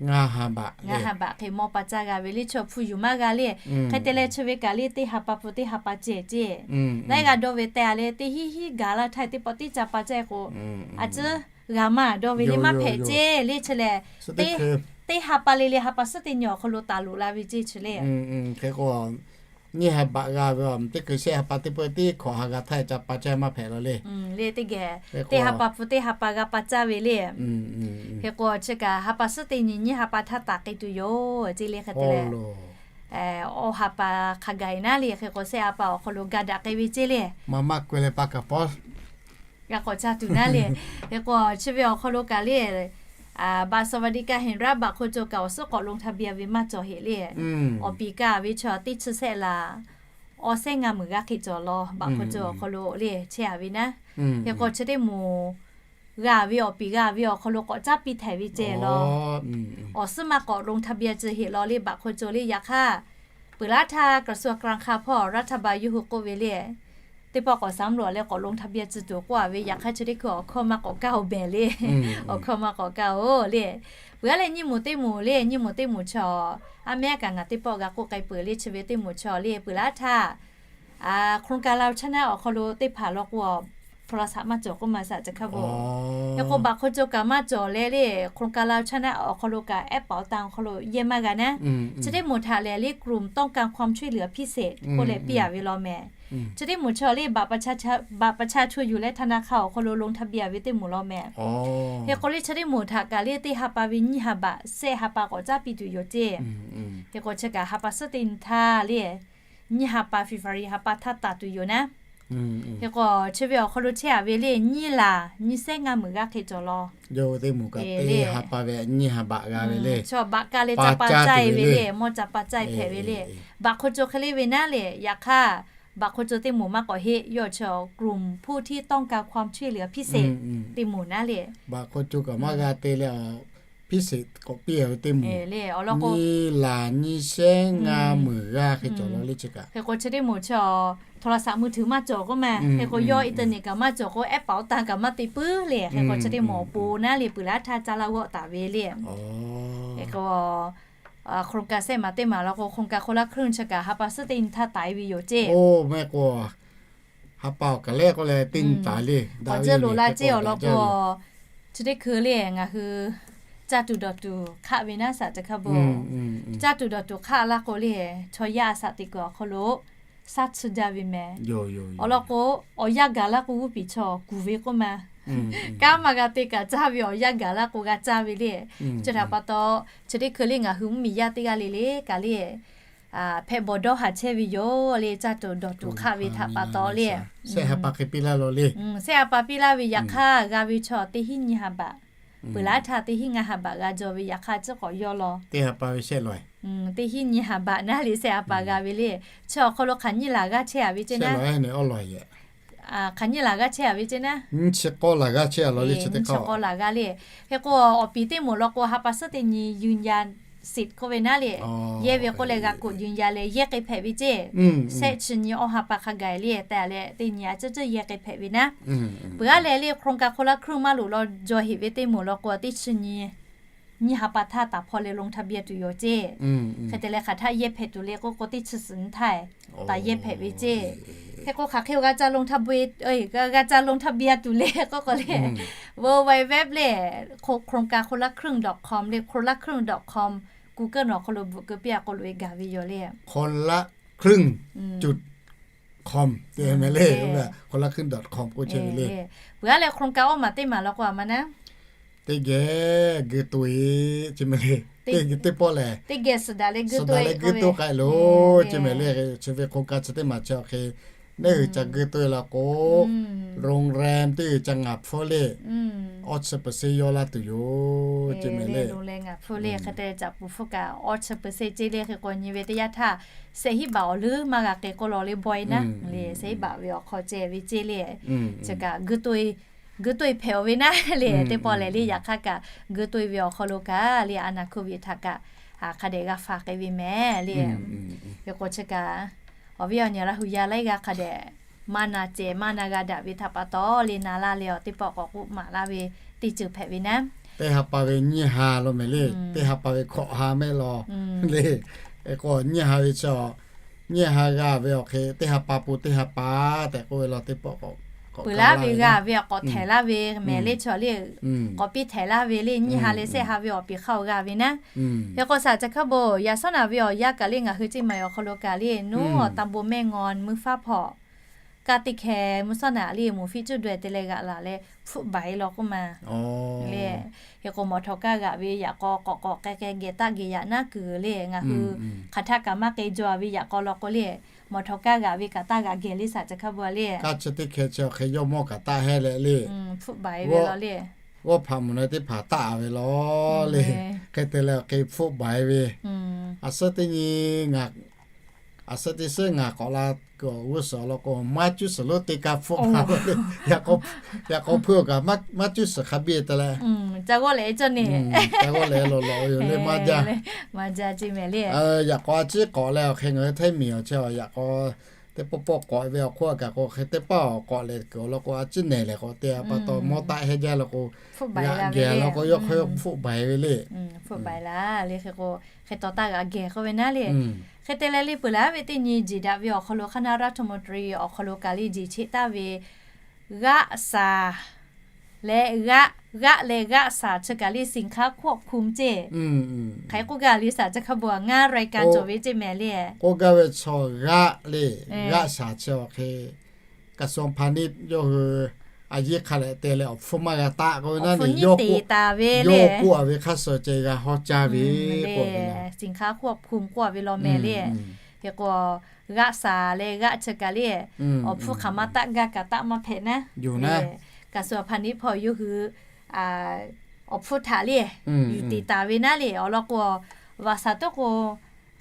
ngaˇ ha baꞈ hk'e mawˇ pa caˇ g'a ve le. Chaw hpu yuˬ maˇ g'a le. Hk'e te leh chi ve kaꞈ le teˇ ha pa hpu teˇ ha pa cehˬ ceˇ. Laiˉ g'a dawˇ ve teh a le teˇ hiˉ hiˉ gaˬ laˇ htaˇ teˇ pawˆ teˇ ca pa caˇ k'o a ciˉ g'a maˇ dawˇ ve le maˇ hpehꞈ ceˇ le. Chi lehˬ teˇ ha pa le le ha pa suhˉ teˇ nyi awˬ hk'aw lo taˍ loꞈ la ve ceˇ chi le. Hk'e k'o nyiˇ ha baꞈ g'a ve teˇ hkui shehˆ ha pa teˇ pawˆ teˇ hkawꞈ ha g'a htaˇ ca pa caˇ maˇ hpehꞈ la le. Le teˇ geh teˇ ha pa hpu teˇ ha pa g'a pa caˇ ve le. Hk'e k'o chi kaꞈ ha pa suhˉ teˇ nyi nyiˇ ha pa htaˇ taˍ k'ai tuˬ yoˬ ceˇ le. Hk'e te leh awˬ ha pa hk'a gaˬ e naˉ le. Hk'e k'o shehˆ ha pa awˬ hk'aw lo ga daꞈ k'ai ve ceˇ le. Maˇ maˇ k'oˆ leh pa kaꞈ pawˆ g'a k'awꞈ ca tuˬ naˉ le. Hk'e k'o chi ve awˬ hk'aw lo kaꞈ le บัตรสวัสดิการแห่งรัฐ baꞈ hk'oˆ cawˬ kaꞈ awˬ suhˉ k'awꞈ ลงทะเบียน ve maˇ cawˬ heˆ le. Awˬ piˍ kaˇ ve chaw teˇ chi shehˆ laˬ awˬ shehˆ ngaˇ meunˍ g'aˇ hk'e cawˬ law baꞈ hk'oˆ cawˬ awˬ hk'aw lo le chehˇ a ve naˉ. Hk'e k'o chi teˇ moˍ g'a ve awˬ piˍ g'a ve awˬ hk'aw lo k'awꞈ caˉ piˇ htaiˍ ve ceh law. Awˬ suhˉ maˇ k'awꞈ ลงทะเบียน ci heˆ law le baꞈ hk'oˆ cawˬ le. Yaꞈ hk'aˇ peuˬ laˇ htaˇ กระทรวงการคลัง hpawˇ รัฐบาล yawˇ hui k'oˆ ve le, teˇ pawˆ k'awꞈ สำรวจ leh k'awꞈ ลงทะเบียน ci tuˬ k'oˆ a ve. Yaꞈ hk'aˇ chi teˇ hkui awˬ hkawˇ maˇ k'awꞈ kaˇ oˬ mehˍ le. Awˬ hkawˇ maˇ k'awꞈ kaˇ oˬ le. Peuˬ a leh nyiˇ moˍ teˇ moˍ le, nyiˇ moˍ teˇ moˍ chaw, a mehˉ kaꞈ ngaˬ teˇ pawˆ g'a k'oˆ k'ai peuˬ le. Chi ve teˇ moˍ chaw le peuˬ laˇ htaˇ โครงการเราชนะ awˬ hk'aw lo teˇ hpaˍ law k'o โทรศัพท์ maˇ cawˬ k'oˆ ma saꞈ ca hkaˇ bo. Hk'e k'o บัตรคนจน kaꞈ maˇ cawˬ leh le, โครงการ เราชนะ awˬ hk'aw lo kaꞈ แอปเป๋าตัง awˬ hk'aw lo yehˇ maˇ g'a naˉ. Chi teˇ moˍ htaꞈ lehˬ le กลุ่มต้องการความช่วยเหลือพิเศษ k'oˆ leh piˇ a ve law mehˍ. Chi teˇ moˍ chi le บัตรประชาชน yuˬ leh ธนาคาร awˬ hk'aw lo ลงทะเบียน ve teˇ moˍ law mehˍ. Hk'e k'o le chi teˇ moˍ htaꞈ kaꞈ le teˇ ha pa ve nyiˇ ha baꞈ shehˆ ha pa k'awꞈ caˉ piˇ tuˬ yoˬ ceˇ. Hk'e k'o chi kaꞈ ha pa suhˉ teˇ nyi htaˇ le, nyiˇ ha pa February ha pa htaˇ taˍ tuˬ yoˬ naˉ. Hk'e k'o chi ve awˬ hk'aw lo chehˇ a ve le nyiˇ laˬ nyiˇ shehˉ ngaˇ meunˍ g'aˇ hk'e cawˬ law. Teˇ ha pa ve nyiˇ ha baꞈ g'a ve le, chaw baꞈ kaˇ leh ca pa caˇ e ve le, mawˇ ca pa caˇ e hpehꞈ ve le. บัตรคนจน hk'e le ve naˉ le, yaꞈ hk'aˇ บัตรคนจน teˇ moˍ maˇ k'awꞈ heˆ, yawˇ chi กลุ่มผู้ที่ต้องการความช่วยเหลือพิเศษ teˇ moˍ naˉ le. บัตรคนจน kaꞈ maˇ g'a te leh พิเศษ k'awꞈ piˇ a ve teˇ moˍ le, awˬ lawn k'o nyiˇ laˬ nyiˇ shehˉ ngaˇ meunˍ g'aˇ hk'e cawˬ law le chi kaꞈ. Hk'e k'o chi teˇ moˍ chi โทรศัพท์มือถือ maˇ cawˬ k'oˆ ma. Hk'e k'o yawˇ internet kaꞈ maˇ cawˬ k'o แอปเป๋าตัง kaꞈ maˇ te puiˉ le. Hk'e k'o chi teˇ moˍ awˬ pon naˉ le peuˬ laˇ htaˇ caˇ laˇ g'awˆ taˍ ve le. Hk'e k'o โครงการ shehˆ maˍ teˇ maˍ law k'o โครงการคนละครึ่ง chi kaꞈ ha pa suhˉ teˇ nyi htaˇ taˍ e ve yoˬ ceˇ. Oˇ mehˆ k'o ha pa awˬ kaˬ lehˉ k'oˆ leh teˇ nyi taˍ le, awˬ ceuˬ loˍ la ceˇ awˬ lawn k'o, chi teˇ hkui le ngaˬ hui caˇ tuˬ dawˬ tuˬ hk'aˆ ve naˉ saꞈ ca hkaˇ bo. Caˇ tuˬ dawˬ tuˬ hk'aˆ laˇ k'o le, chaw yaˇ a shaꞈ teꞈ kuiˬ awˬ hk'aw lo shaˉ tsuhˇ jaˇ ve mehˍ. Awˬ lawn k'o awˬ yanˇ gaˬ laˇ k'o g'uˇ piˍ chaw kuˬ ve k'oˆ ma. Kanˉ maˇ g'a te kaꞈ caˇ ve awˬ yanˇ gaˬ laˇ k'o g'a caˇ ve le. Chi htaꞈ pa taw, chi teˇ hkui le ngaˬ hui mvuhˇmiˬ yaˇ teˇ g'aˇ le le kaꞈ le hpehꞈ bawˬ dawˇ haˍ chehˇ ve yoˬ le, caˇ tuˬ dawˬ tuˬ hk'aˆ ve htaꞈ pa taw le. Shehˆ ha pa hk'e piˇ laˇ law le. Shehˆ ha pa piˇ laˇ ve yaꞈ hk'aˇ g'a ve chaw teˇ hinˉ nyiˇ ha baꞈ, peuˬ laˇ htaˇ teˇ hinˉ ngaˇ ha baꞈ g'a jaw ve yaꞈ hk'aˇ chi k'awꞈ yawˇ law. Teˇ ha pa ve shehˆ law, teˇ hinˉ nyiˇ ha baꞈ naˉ le shehˆ ha pa g'a ve le. Chi awˬ hk'aw lo hk'aˬ nyiˇ laˬ g'aˇ chehˇ a ve ceˇ naˉ. Hk'aˬ nyiˇ laˬ g'aˇ chehˇ a ve ceˇ naˉ. Nyiˇ chi k'awˇ laˬ g'aˇ chehˇ a law le chi teˇ k'awˇ. Hk'e k'o awˬ piˍ teˇ moˍ law k'o ha pa suhˉ teˇ nyi ยืนยันสิทธิ์ k'oˆ ve naˉ le. Yehˇ ve k'oˆ leh g'a กดยืนยัน leh yehˇ k'ai hpehꞈ ve ceˇ. Shehˆ chi nyi awˇ ha pa hk'a gaˬ le tehꞈ leh teˇ nyi a ceuˇ ceuˇ yehˇ k'ai hpehꞈ ve naˉ. Peuˬ aˉ leh le โครงการคนละครึ่ง maˇ loꞈ law jaw heꞈ ve teˇ moˍ law k'o teˇ chi nyi nyiˇ ha pa htaˇ taˍ hpaw leh ลงทะเบียน tuˬ yoˬ ceˇ. Hk'e te leh hk'aˬ htaˇ yehˇ hpehꞈ tuˬ le k'oˆ k'o teˇ chi suhˍ nyi htaˇ taˍ yehˇ hpehꞈ ve ceˇ. Hk'e k'o hk'aˬ hk'e g'a ca ลงทะเบียน, g'a ca ลงทะเบียน tuˬ le k'oˆ k'o le, www le โครงการคนละครึ่ง dot com le คนละครึ่ง dot com Google nawˬ hk'aw lo bvuhꞈ keu piˇ a k'o loꞈ e gaˬ ve yoˬ le. คนละครึ่งจุดคอม te mehˍ le, คนละครึ่ง dot com k'oˆ chehˇ ve le. Peuˬ aˉ leh โครงการ awˇ maˬ teˇ maˬ law k'o a ma naˉ. Teˇ geh geu to e, chi mehˍ le. Teˇ pawˆ lehˬ, suhˍ daꞈ leh geu to k'ai loˬ, chi mehˍ le. Chi ve โครงการ chi teˇ maˬ chi awˬ hk'e, neˇ hui ca geu to e law k'o, โรงแรม teˇ hui ca ngaˬ hpfuhˇ le, awˇ chi เปอร์เซ็นต์ yawˇ laˇ tuˬ yoˬ, chi mehˍ le. Ngaˬ hpfuhˇ le hk'e te caꞈ pu hpfuhˇ kaꞈ awˇ chi เปอร์เซ็นต์ ceˇ le. Hk'e k'o nyi ve teˇ yanˇ htaˇ shehˆ hinˉ baꞈ awˬ leuˉ maˇ g'a k'e k'oˆ law le bawehˇ naˉ le, shehˆ hinˉ baꞈ ve awˬ hk'aw ceh ve ceˇ le. Chi kaꞈ geu to e geu to e hpehꞈ aˬ ve naˉ le, teˇ pawˆ lehˬ le yaꞈ hk'aˇ kaꞈ geu to e ve awˬ hk'aw lo kaꞈ le a naˍ hkuˇ ve htaꞈ kaꞈ hk'a dehꞈ g'a faˍ k'ai ve mehˍ le. Hk'e k'o chi kaꞈ awˬ viˉ awˬ nyi Laˇ hu yaˇ laiˉ g'aˇ hk'a dehꞈ maˇ na cehˬ maˇ na g'a daꞈ ve htaꞈ pa taw le na laˇ leh awˬ teˇ pawˆ k'awꞈ k'oˆ maˍ laˇ ve teˇ ceuˬ hpehꞈ ve naˉ. Teˇ ha pa ve nyiˇ ha law mehˍ le, teˇ ha pa ve hkawꞈ ha mehˆ law le. Hk'e k'o nyiˇ ha ve chi nyiˇ ha g'a ve awˬ hk'e teˇ ha pa pu teˇ ha pa tehꞈ k'oˆ ve law teˇ pawˆ k'awꞈ peuˬ laˇ ve g'a ve awˬ k'awꞈ htehˍ laˇ ve mehˍ le chaw le. K'awꞈ piˇ htehˍ laˇ ve le nyiˇ ha leh shehˆ ha ve awˬ piˍ hk'a awˬ g'a ve naˉ. Hk'e k'o shaˍ ca hkaˇ bo yaꞈ shawˉ naꞈ ve awˬ yanˇ kaꞈ le ngaˬ hui ceˇ maˬ awˬ hk'aw lo kaꞈ le nuˉ awˬ taˇ bon mehˆ ngaw mvuhˇ faˉ hpawꞈ kaˇ teˇ hkeh mvuhˇ shawˉ naꞈ le moˍ fiˉ cuˇ daweh te leh g'aꞈ laˬ leh hpfuhˆ baiˍ e law k'oˆ ma le. Hk'e k'o mawˬ htawꞈ kaˇ g'aꞈ ve yaꞈ k'aw k'awꞈ k'awꞈ k'ai k'ai geh taˆ geh yaꞈ naˉ kuiˬ le ngaˬ hui hk'aˬ htaˇ kaꞈ maˇ k'e jaw ve yaꞈ k'aw law k'o le, mawˬ htawꞈ kaˇ g'aꞈ ve kaꞈ taˇ g'aꞈ geh le shaˍ ca hkaˇ bo le. Kaˇ chi teˇ hkeh chi awˬ hk'e yawˇ mawˇ kaꞈ taˆ hehˇ leh le, hpfuhˆ baiˍ ve law le. G'awˇ hpaꞈ mvuhˬ na teˇ hpaˍ taˆ ve law le. Hk'e te leh awˬ hk'e hpfuhˆ baiˍ ve. A suhˉ teˇ nyi ngaˬ a suhˉ teˇ suhˉ ngaˬ k'awꞈ la kuiˬ awˬ g'uˇ suhˍ awˬ lawn k'o maˇ cuˇ suhˍ lonˉ teˇ kaˇ hpfuhˆ baiˍ le. Yaꞈ k'aw hpeuˇ awˬ kaꞈ maˇ cuˇ suhˍ hk'a biˇ te leh, ca g'awˇ lehˬ lawˬ lawˬ ve yoˬ le maˇ jaˇ. Yaꞈ k'aw a ciˉ k'awꞈ leh awˬ hk'e ngaˬ hui htaiˇ miˬ awˬ chehˇ a yaꞈ k'aw teˇ pawˆ pawˆ k'awꞈ ve awˬ hk'oˆ a kaꞈ k'o hk'e teˇ pawˆ k'awꞈ leh kuiˬ awˬ lawn k'o a ciˉ nehˬ lehˬ k'awꞈ te a pa taw mawˇ taˆ hehˇ jaˇ law k'o, g'aꞈ geh law k'o yawˇ hk'aw yawˇ hpfuhˆ baiˍ ve le. Hpfuhˆ baiˍ laˇ le hk'e k'o, hk'e taw taˇ g'aꞈ geh k'oˆ ve naˉ le. Hk'e te leh le peuˬ laˇ ve teˇ nyi jeˬ daꞈ ve awˬ hk'aw lo คณะรัฐมนตรี awˬ hk'aw lo kaꞈ le jeˬ cheˆ taˍ ve g'aˆ shaˍ leh g'aˆ, g'aˆ leh g'aˆ shaˍ chi kaꞈ le สินค้าควบคุม ceˇ. Hk'aˬ hk'e k'oˆ gaˇ le สาธารณสุข ngaˇ รายการ cawˬ ve ceˇ mehˍ le. K'oˆ gaˇ ve chaw g'aˆ le, g'aˆ shaˍ chi awˬ hk'e กระทรวงพาณิชย์ yawˇ hui a yeˇ hk'a leh te leh awˬ hpfuhˇ maˇ g'a taˆ k'oˆ ve naˉ, awˬ hpfuhˇ nyi te taˍ ve le. Yawˇ k'oˆ a ve hk'a shuˍ ceh g'a haw caˇ ve k'o, สินค้าควบคุม k'oˆ a ve law mehˍ le. Hk'e k'o g'aˆ shaˍ leh g'aˆ chi kaꞈ le, awˬ hpfuhˇ hk'aˬ maˇ taˆ gaˇ kaꞈ taˆ maˇ hpehꞈ naˉ. กระทรวงพาณิชย์ hpawˇ yawˇ hui awˬ hpfuhˇ htaꞈ le yuˬ te taˍ ve naˉ le. Awˬ lawn k'o, vaꞈ shaˍ teˇ k'o,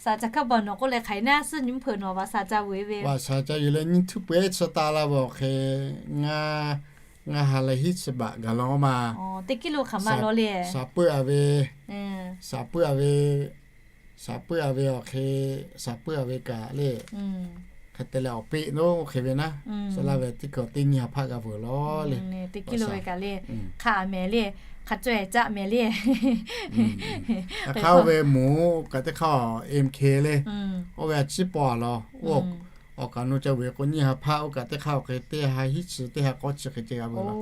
สาธารณสุข nawˬ k'oˆ leh hk'aˬ hk'e naˉ, suhˉ nyi mvuhˇ hpeuꞈ nawˬ vaꞈ shaˍ ca vuiˬ ve. Vaꞈ shaˍ ca yuˬ leh nyiˇ htuˇ peuˬ ehˉ chi taˆ la ve awˬ hk'e, ngaˇ ha leh hiˉ chi baꞈ gaˬ la maˇ. Teˇ kiˇ lo hk'aˬ ma law le. Shaˍ puiˉ a ve, shaˍ puiˉ a ve, shaˍ puiˉ a ve awˬ hk'e, shaˍ puiˉ a ve kaꞈ le, hk'e te leh awˬ peˆ naˉ hk'e ve naˉ, shaˍ laˇ ve teˇ hkui teˇ nyi ha hpaˆ g'a vuiˬ law le. Teˇ kiˇ lo ve kaꞈ le, hk'aˬ mehˍ le, hk'a caweh caˆ mehˍ le. Hk'aˬ oˇ ve moˍ kaꞈ teˇ hk'aˇ MK le, oˇ ve a ciˉ paw a law. Awˬ kaꞈ nu ca vuiˬ k'o nyiˇ ha hpaˆ, oˇ kaꞈ teˇ hk'aˇ awˬ hk'e teˇ ha hiˉ chi, teˇ ha k'awˇ chi hk'e ceh g'a vuiˬ law.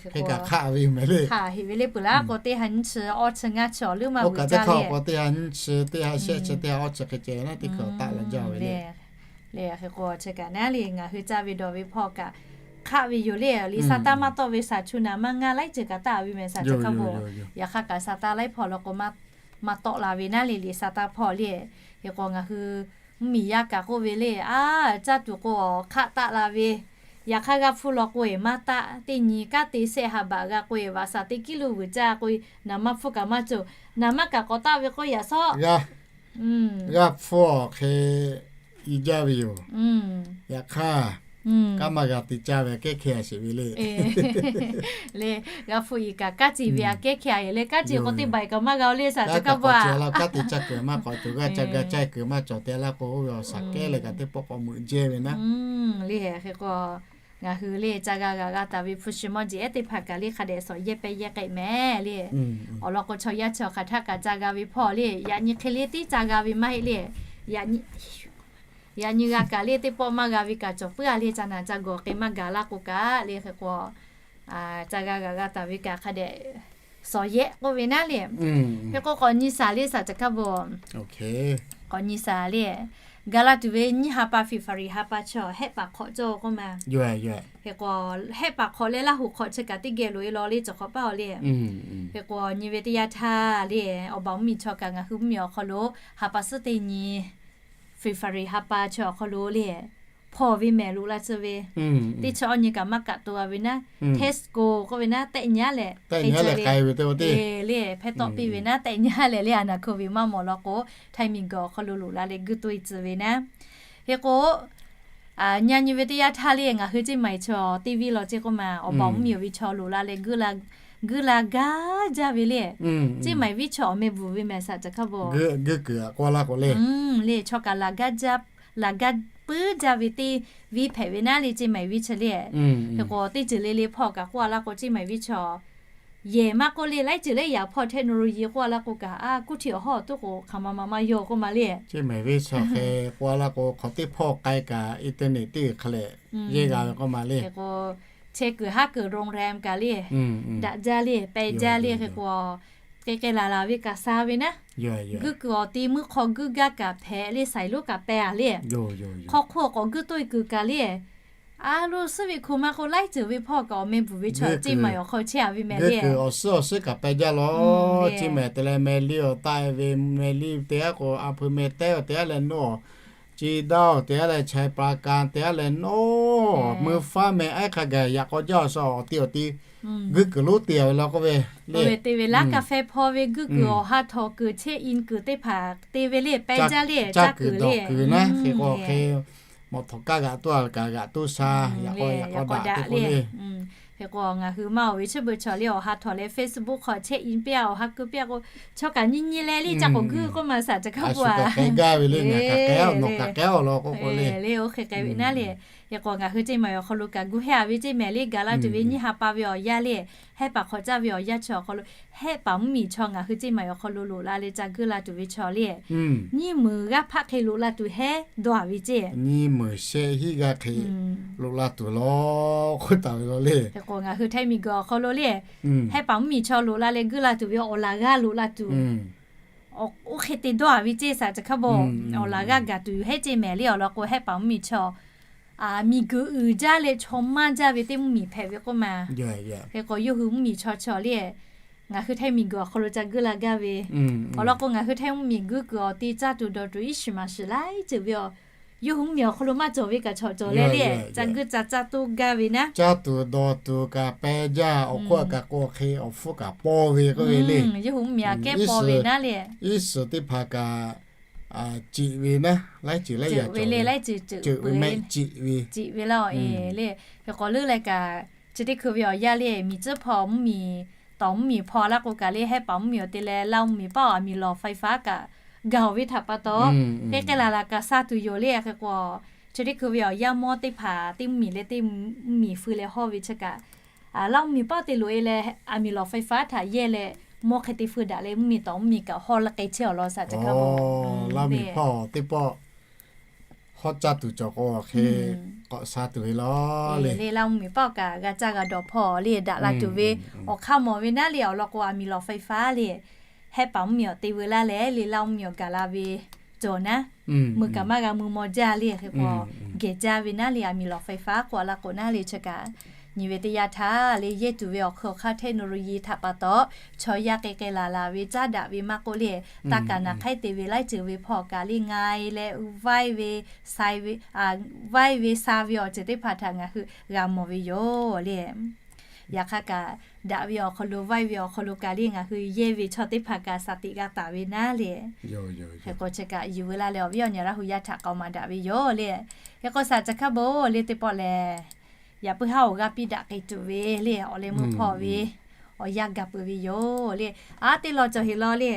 Hk'e kaꞈ hk'aˆ ve mehˍ le. Hk'aˬ heˍ ve le peuˬ laˇ k'o teˇ ha nyiˇ chi, awˇ chi, ngaˇ chi awˬ leuˉ maˇ vuiˬ caˇ le. K'o teˇ ha nyiˇ chi, teˇ ha shehˆ chi, teˇ ha awˇ chi hk'e ceh naˉ teˇ hkui taˆ la jaˇ ve le. Le hk'e k'o chi kaꞈ naˉ le, ngaˬ hui caˇ ve dawˬ ve hpawˇ kaꞈ hk'aˆ ve yoˬ le. Liꞈ sa taˇ maˇ tawˆ ve shaˍ chu naˍ maˇ ngaˇ laiˉ ceuˬ kaꞈ taˆ a ve mehˍ shaˍ chi hk'a bvuhꞈ. Yaꞈ hk'aˇ kaꞈ sa taˇ laiˉ hpawˇ law k'o maˇ tawˆ la ve naˉ le, liꞈ sa taˇ hpawˇ le. Hk'e k'o ngaˬ hui mvuhˇmiˬ yaˇ kaꞈ k'oˆ ve le, a, caˇ tuˬ k'o hk'aˆ taˆ la ve. Yaꞈ hk'aˇ g'a hpfuhˇ law k'o eˬ maˇ taˆ, teˇ nyi kanˉ te shehˆ ha baꞈ g'a k'o eˬ vaꞈ shaˍ teˇ kiˇ lo vuiˬ caˇ k'o eˬ naˍ maˇ hpfuhˇ kaꞈ maˇ cawˬ. Naˍ maˇ kaꞈ k'awꞈ taˆ ve k'o yaꞈ sawˉ g'a hpfuhˇ awˬ hk'e i jaˇ ve yoˬ. Yaꞈ hk'aˇ, kanˉ maˇ g'a te caˇ ve kehˉ hkeh a sheˍ ve le. Le, g'a hpfuhˇ i kaꞈ kanˉ te ve a kehˉ hkeh a le, kanˉ te k'o teˇ baiˬ kaꞈ maˇ g'a le shaˍ chi hk'a bvuhꞈ a. Kanˉ te caˇ kuiˬ maˇ k'awꞈ cawˬ, g'a caˇ g'a caˇ kuiˬ maˇ cawˬ te laˇ k'o, oˇ ve awˬ shaˍ kehˉ leh kaꞈ teˇ pawˆ k'awꞈ meuꞈ jehˇ ve naˉ. Le, hk'e k'o ngaˬ hui le caˇ g'a g'a taˍ ve hpu shi mawˇ jeˬ ehˉ teˇ hpaˍ kaꞈ le hk'a dehꞈ shawˍ yehˇ pehˇ yehˇ k'ai mehˍ le. Awˬ lawn k'o chaw yaˇ chi awˬ hk'aˬ htaˇ kaꞈ caˇ g'a ve hpawˇ le, yaꞈ nyi hk'e le tiˉ caˇ g'a ve maˇ heˆ le. Yaꞈ nyi g'a kaꞈ le teˇ pawˆ maˇ g'a ve kaꞈ cawˬ puiˉ a le, ca naˍ ca gawˬ hk'e maˇ gaˬ laˇ k'o kaꞈ le, hk'e k'o caˇ g'a g'a g'a taˍ ve kaꞈ hk'a dehꞈ shawˍ yehˇ k'oˆ ve naˉ le. Hk'e k'o k'awꞈ nyi shaˍ le shaˍ chi hk'a bvuhꞈ. K'awꞈ nyi shaˍ le. Gaˬ la tuˬ ve nyiˇ ha pa February ha pa chi hehˆ paˍ hk'awꞈ cawˇ k'oˆ ma. Hk'e k'o hehˆ paˍ hk'awꞈ leh Laˇ huˍ hk'awꞈ chi kaꞈ teˇ geh loꞈ e law le cawˬ hk'awꞈ paˇ a le. Hk'e k'o nyi ve teˇ yanˇ htaˇ le, awˬ baˬ mvuhˇmiˬ chaw kaꞈ ngaˬ hui mvuhˇmiˬ awˬ hk'aw lo ha pa suhˉ teˇ nyi February ha pa chi awˬ hk'aw lo le, hpawˇ ve mehˍ loꞈ la tcuh ve, teˇ chi awˇ nyi kaꞈ maˇ kaꞈ to a ve naˉ, Tesco k'oˆ ve naˉ, tehˆ nyi a leh, tehˆ nyi a leh k'ai ve teˇ le, hpehˇ tawˆ piˇ ve naˉ, tehˆ nyi a leh le, a naˍ hkui ve maˇ mawˬ law k'o, Htaiˇ miˬguiˬ awˬ hk'aw lo loꞈ la leh guˇ toˇ e tcuh ve naˉ. Hk'e k'o, nyi a nyi ve teˇ yanˇ htaˇ le ngaˬ hui Ceˇ maiˍ chaw teˇ viˉ law ceˇ k'oˆ ma, awˬ baˬ mvuhˇmiˬ ve chaw loꞈ la leh guˇ la gaˇ jaˇ ve le. Ceˇ maiˍ viˉ chaw awˬ meh bvuhˬ ve mehˍ shaˍ ca hk'a bvuhꞈ. Guˇ kuiˬ a k'oˆ laˇ k'o le, le chaw kaꞈ laꞈ gaˇ jaˇ, laꞈ gaˇ puiˉ jaˇ ve teˇ viˉ hpehꞈ ve naˉ le Ceˇ maiˍ viˉ chi le. Hk'e k'o teˇ ceuˬ le le hpawˇ kaꞈ k'oˆ a laˇ k'o Ceˇ maiˍ viˉ chaw yehˬ maˇ k'oˆ le, laiˉ ceuˬ le yaꞈ hpawˇ technology k'oˆ a laˇ k'o kaꞈ, a, kuˇ htiꞈ awˬ hawˉ awˬ tuˉ k'o hk'aˬ ma ma maˇ yaw k'oˆ ma le. Ceˇ maiˍ viˉ chaw hk'e k'oˆ a laˇ k'o, hk'awꞈ teˇ hpawˇ k'ai kaꞈ internet teˇ g'uiˬ hk'a leh yehˇ g'a ve k'oˆ ma le. Hk'e k'o chehˇ kuiˬ haˉ kuiˬ โรงแรม kaꞈ le, daꞈ jaˇ le, peh jaˇ le, hk'e k'o k'ai k'ai laˬ laˬ ve kaꞈ sha ve naˉ. Guˇ kuiˬ awˬ te meuˇ hk'aw guˇ gaˇ kaꞈ hpehꞈ le, saiˍ lonˉ kaꞈ peh a le. Hk'aw hk'oˆ k'awꞈ guˇ toˇ e kuiˬ kaꞈ le, a lo suhˉ ve hku ma k'o laiˉ ceuˬ ve hpawˇ kaꞈ awˬ meh bvuhˬ ve chaw Ceˇ maiˍ awˬ hk'aw chehˇ a ve mehˍ le. Guˇ kuiˬ awˬ suhˉ awˬ suhˉ kaꞈ peh jaˇ law. Ceˇ maiˍ te leh meh liˇ awˬ taˆ e ve, meh liˇ te a k'o a hpu meh teh awˬ te a leh nawˇ Ceˇ daˇ awˬ te a leh Chaiˍ Paˍ kaˍ te a leh nawˇ mui faˉ meh a hk'a gaˬ yaꞈ k'aw jaˇ awˬ suhˉ awˬ te awˬ te guˇ kuiˬ lonˉ te a ve law k'oˆ ve le. Te ve laˇ kaꞈ feh hpaw ve guˇ kuiˬ awˬ ha htawnˍ kuiˬ chehˇ in kuiˬ teˇ hpaˍ te ve le, peh jaˇ le, caˇ kuiˬ dawˬ kuiˬ naˉ. Hk'e k'o hk'e mawˬ htawꞈ kaˇ g'aꞈ toˇ a kaꞈ g'aꞈ toˇ sha, yaꞈ k'aw yaꞈ k'aw daꞈ te k'o le. Hk'e k'o ngaˬ hui maˇ oˬ ve chi beuꞈ chaw le awˬ ha htawnˍ leh Facebook hk'aw chehˇ in piˇ a, awˬ ha keu piˇ a k'o, chaw kaꞈ nyiˇ nyiˇ leh le caˇ k'awꞈ guˇ k'oˆ ma shaˍ ca hk'a bvuhꞈ a. K'ai gaˇ ve le, ngaˬ kaꞈ k'ai a, nawˬ kaꞈ k'ai a law k'oˆ k'o le. Le oˇ hk'e k'ai ve naˉ le. Hk'e k'o ngaˬ hui ceˇ maˬ awˬ hk'aw lo kaꞈ gu hehˉ a ve ceˇ mehˍ le, gaˬ la tuˬ ve nyiˇ ha pa ve awˬ yanˇ le, Hehˉ paˍ hk'awꞈ caˇ ve awˬ yanˇ chi awˬ hk'aw lo, Hehˉ paˍ mvuhˇmiˬ chaw ngaˬ hui ceˇ maˬ awˬ hk'aw lo loꞈ la leh ca guˇ la tuˬ ve chaw le, nyiˇ meunˍ g'aˇ hpaˆ hk'e loꞈ la tuˬ hehˉ dawˇ a ve ceˇ. Nyiˇ meunˍ shehˆ hinˉ g'aˇ hk'e loꞈ la tuˬ law k'oˆ taˍ ve law le. Hk'e k'o ngaˬ hui Htaiˇ miˬguiˬ awˬ hk'aw lo le, Hehˉ paˍ mvuhˇmiˬ chaw loꞈ la leh guˇ la tuˬ ve awˬ laˬ g'aˇ loꞈ la tuˬ, oˇ hk'e te dawˇ a ve ceˇ saˍ ca hk'a bo. Awˬ laˬ g'aˇ gaˬ tuˬ yoˬ hehˉ ceˇ mehˍ le. Awˬ lawn k'o Hehˉ paˍ mvuhˇmiˬ chaw miˬguiˬ uiˍ jaˇ leh chaw maˇ jaˇ ve teˇ mvuhˇmiˬ hpehꞈ ve k'oˆ ma. Hk'e k'o yawˇ hui mvuhˇmiˬ chaw chi le, ngaˬ hui Htaiˇ miˬguiˬ awˬ hk'aw lo ca guˇ la gaˇ ve, awˬ lawn k'o ngaˬ hui Htaiˇ mvuhˇmiˬ guˇ kuiˬ awˬ te caˇ tuˬ dawˬ tuˬ iˉ shiˍ maˍ shiˍ laiˉ ceuˬ ve yoˬ. Yawˇ hui mvuhˇmiˬ awˬ hk'aw lo maˇ cawˬ ve kaꞈ chaw cawˬ leh le, ca guˇ ca caˇ toˇ gaˇ ve naˉ, caˇ tuˬ dawˬ tuˬ kaꞈ peh jaˇ, awˬ hk'oˆ kaꞈ k'o hk'e awˬ hpfuhˇ kaꞈ paw ve k'oˆ ve le. Yawˇ hui mvuhˇmiˬ aꞈ kehˉ paw ve naˉ le, iˉ shiˍ teˇ hpaˍ kaꞈ ciꞈ ve naˉ, laiˉ ceuˬ laiˉ yaꞈ cawˬ ve le, laiˉ ceuˬ ciꞈ ve mehˆ ciꞈ ve, ciꞈ ve laˇ e le. Hk'e k'o leuˉ leh kaꞈ chi teˇ hkui ve awˬ yanˇ le, miˬ tcuhˉ hpaw mvuhˇmiˬ, tawˍ mvuhˇmiˬ hpaw laˇ k'o kaꞈ le, Hehˉ paˍ mvuhˇmiˬ awˬ te leh Laˇ mvuhˇmiˬ paˆ awˬ aˬ miˍ lawˬ faiˍ faˉ kaꞈ gaˬ ve htaꞈ pa taw, k'ehˉ k'ehˉ laˬ laˬ kaꞈ sha tuˬ yoˬ le. Hk'e k'o chi teˇ hkui ve awˬ yanˇ mawˇ teˇ hpaˍ teˇ mvuhˇmiˬ leh teˇ mvuhˇmiˬ feu leh hawˇ ve chi kaꞈ, Laˇ mvuhˇmiˬ paˆ te loꞈ e leh aˬ miˍ lawˬ faiˍ faˉ htaꞈ yehˇ leh mawˇ hk'e te feu daꞈ leh mvuhˇmiˬ tawˍ mvuhˇmiˬ kaꞈ hawˇ la k'ai chehˇ awˬ lawn saˍ ca hk'a bo. Laˇ mvuhˇmiˬ paˆ teˇ pawˆ hawˇ caˇ tuˬ cawˬ k'o hk'e k'awꞈ sha tuˬ ve law le. Laˇ mvuhˇmiˬ paˆ kaꞈ g'a caˇ g'a dawˬ hpawˇ le daꞈ la tuˬ ve awˬ hk'aˇ mawˬ ve naˉ le. Awˬ lawn k'o aˬ miˍ lawˬ faiˍ faˉ le, Hehˉ paˍ mvuhˇmiˬ awˬ te veu laˇ leh le Laˇ mvuhˇmiˬ awˬ gaˬ la ve cawˬ naˉ, mui kaꞈ maˇ g'a mui maw jaˇ le. Hk'e k'o geh jaˇ ve naˉ le, aˬ miˍ lawˬ faiˍ faˉ k'oˆ a laˇ k'o naˉ le chi kaꞈ, nyi ve teˇ yanˇ htaˇ le yehˇ tuˬ ve awˬ hk'eun awˬ hk'aˇ technology htaꞈ pa taw, chaw yaˇ k'ehˉ k'ehˉ laˬ laˬ ve caˉ daꞈ ve maˇ k'oˆ le, taˇ kaˍ naˍ hk'aiˉ te ve laiˉ ceuˬ ve hpawˇ kaꞈ le ngai leh vaiˇ ve, vaiˇ ve sha ve awˬ ceuˬ teˇ hpaˍ htaꞈ ngaˬ hui g'a mawˬ ve yoˬ le. Yaꞈ hk'aˇ kaꞈ daꞈ ve awˬ hk'aw lo vaiˇ ve awˬ hk'aw lo kaꞈ le ngaˬ hui yehˇ ve chaw teˇ hpaˍ kaꞈ shaˍ tiꞈ g'a taˍ ve naˉ le. Hk'e k'o chi kaꞈ yuˬ veu laˇ leh awˬ viˉ awˬ nyi Laˇ hu yaˇ htaꞈ k'aoˍ maˍ daꞈ ve yoˬ le. Hk'e k'o saˍ ca hk'a bo le teˇ pawˆ lehˬ, yaꞈ puiˉ haˉ awˬ g'aˇ piˇ daꞈ k'ai tuˬ ve le awˬ leh meuˇ hpawˇ ve awˬ yanˇ gaˬ peuˬ ve yoˬ le. A teˇ law cawˬ heˍ law le,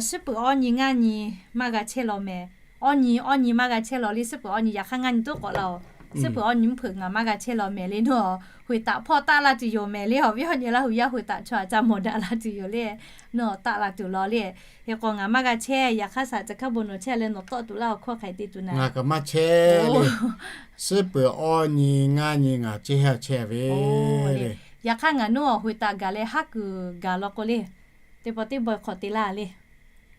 suhˉ peuˬ awˇ nyi ngaˇ nyi maˇ g'a chehˇ law mehˍ. Awˇ nyi awˇ nyi maˇ g'a chehˇ law le, suhˉ peuˬ awˇ nyi yaꞈ hk'aˇ ngaˇ nyi toˉ k'awꞈ laˇ-oˬ. Suhˉ peuˬ awˇ nyi mvuhˇ hpeuꞈ ngaˬ maˇ g'a chehˇ law mehˍ le, nawˬ hui taꞈ hpawˇ taˆ la tuˬ yoˬ mehˍ le, awˬ viˉ awˬ nyi Laˇ hu yaˇ hui taꞈ chaw a ca mawˬ daꞈ la tuˬ yoˬ le. Nawˬ taˆ la tuˬ law le. Hk'e k'o ngaˬ maˇ g'a chehˇ, yaꞈ hk'aˇ saˍ ca hk'a bon nawˬ chehˇ leh nawˬ tawˆ tuˬ laˇ awˬ hkawˇ hk'aˬ hk'e te tuˬ naˍ. Ngaˬ kaꞈ maˇ chehˇ le. Suhˉ peuˬ awˇ nyi ngaˇ nyi ngaˬ chehˇ ha chehˇ ve le. Yaꞈ hk'aˇ ngaˬ nawˬ awˬ hui taꞈ gaˬ leh haˉ kuiˬ gaˬ law k'o le, teˇ pawˆ teˇ baweh hk'awꞈ te laˇ le.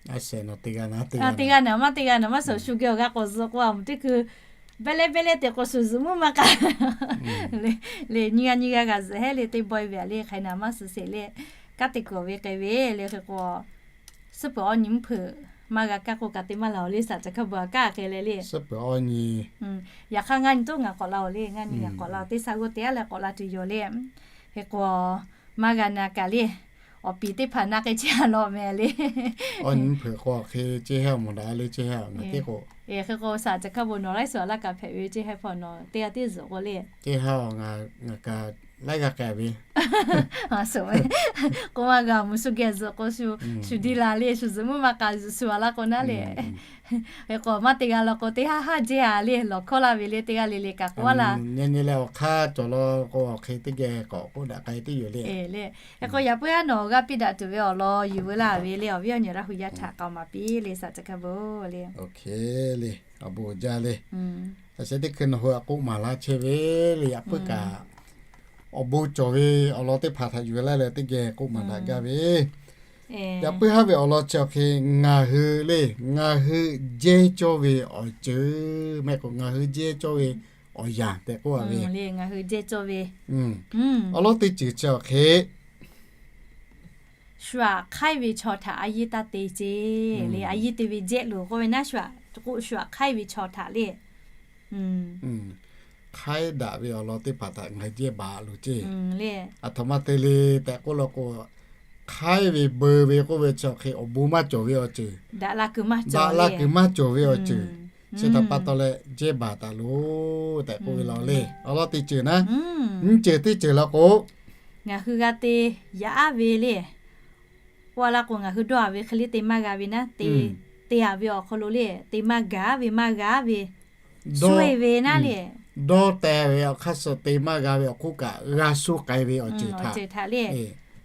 Teˇ g'aˇ naˍ maˇ teˇ g'aˇ naˍ maˇ suhˍ shu geh awˬ g'a k'awꞈ zuhꞈ k'o a moˍ teˇ hkui beh leh beh leh te k'o shuˍ zuhꞈ mvuhˇ maˇ k'a le, nyi g'a nyi g'a g'a zuhꞈ hehˉ le teˇ baweh ve a le hk'aˬ hk'e naˍ maˇ suhˍ sheˍ le, kanˉ te kuiˬ ve k'ai ve le. Hk'e k'o suhˉ peuˬ awˇ nyi mvuhˇ hpeuꞈ maˇ g'a kaˇ k'o kaꞈ te maˇ laˬ-oˬ le, saˍ ca hk'a bon a kaˇ hk'e le le. Suhˉ peuˬ awˇ nyi, yaꞈ hk'aˇ ngaˇ nyi toˉ ngaˬ k'awꞈ la-oˬ le, ngaˇ nyi ngaˬ k'awꞈ la-oˬ, teˇ shaˉ g'oˇ te a leh k'awꞈ la tuˬ yoˬ le. Hk'e k'o maˇ g'a na kaꞈ le, awˬ piˍ teˇ hpaˍ na k'ai chehˇ a law mehˍ le. Awˇ nyi mvuhˇ hpeuꞈ k'o hk'e ceˇ hehˉ awˬ moˍ daꞈ le ceˇ hehˉ ngaˬ teˇ k'o. Hk'e k'o saˍ ca hk'a bon nawˬ laiˉ suhˍ a laˇ kaꞈ hpehꞈ ve ceˇ hehˉ hpawˇ nawˬ teˇ g'aˇ tiˉ zuhꞈ k'o le. Ceˇ hehˉ ngaˬ kaꞈ laiˉ g'aˇ k'ai ve k'o maˇ g'a moˍ shu geh zuhꞈ k'o shu, shu diˇ la le, shu zuhꞈ mvuhˇ maˇ k'a zuhꞈ shu a laˇ k'o naˉ le. Hk'e k'o maˇ te g'a law k'o teˇ haˉ haˉ jehˇ a le, lawˬ hkawˇ laˇ ve le teˇ g'aˇ le le kaꞈ k'oˆ a laˇ. Nyi nyi leh awˬ hk'aˇ cawˬ law k'o awˬ hk'e teˇ geh k'awꞈ k'oˆ daꞈ k'ai teˇ yoˬ le. Hk'e k'o yaꞈ puiˉ haˉ nawˬ g'a piˇ daꞈ tuˬ ve awˬ lawn yuˬ veu laˇ ve le, awˬ viˉ awˬ nyi Laˇ hu yaˇ htaꞈ k'aoˍ maˍ piˇ le, saˍ ca hk'a bon le. Awˬ bon jaˇ le. A sheh teˇ hkui nawˬ hui a k'oˆ maˍ laˇ chehˇ ve le, yaꞈ puiˉ kaꞈ awˬ bon cawˬ ve awˬ lawn teˇ hpaˍ htaꞈ yuˬ veu laˇ leh teˇ geh k'oˆ maˍ daꞈ gaˇ ve. Yaꞈ puiˉ haˉ ve awˬ lawn chi awˬ hk'e ngaˬ hui le, ngaˬ hui jehˇ cawˇ ve awˬ ceuˬ mehˆ k'o ngaˬ hui jehˇ cawˇ ve awˬ yanˍ tehꞈ k'oˆ a ve le, ngaˬ hui jehˇ cawˇ ve awˬ lawn teˇ ceuˬ chi awˬ hk'e shu aꞈ hk'aiˉ ve chaw htaꞈ a yiˇ taˇ te ceˇ le, a yiˇ te ve jehˇ loˬ k'oˆ ve naˉ, shu aꞈ k'o shu aꞈ hk'aiˉ ve chaw htaꞈ le. Hk'aiˉ daꞈ ve awˬ lawn teˇ hpaˍ htaꞈ ngaˬ hui jehˇ baˬ loˬ ceˇ. Aˬ htoꞈ ma te le tehꞈ k'oˆ law k'o, hk'aiˉ ve beu ve k'oˆ ve chi awˬ hk'e awˬ bon maˇ cawˬ ve awˬ ceuˬ, daꞈ la kuiˬ maˇ cawˬ ve awˬ ceuˬ chi htaꞈ pa taw leh jehˇ baˬ taˍ loˬ tehꞈ k'oˆ ve law le. Awˬ lawn teˇ ceuˬ naˉ, nyiˇ ceuˬ teˇ ceuˬ law k'o, ngaˬ hui g'a te yaꞈ aˉ ve le. K'oˆ a laˇ k'o ngaˬ hui dawˇ a ve hk'e le te maˇ g'a ve naˉ, te, te a ve awˬ hk'aw lo le te maˇ gaˬ ve maˇ g'a ve, dawˇ ve naˉ le. dawˇ teh ve awˬ hk'aˇ suh te maˇ g'a ve awˬ hk'oˆ kaꞈ g'a shu k'ai ve awˬ ceuˬ htaꞈ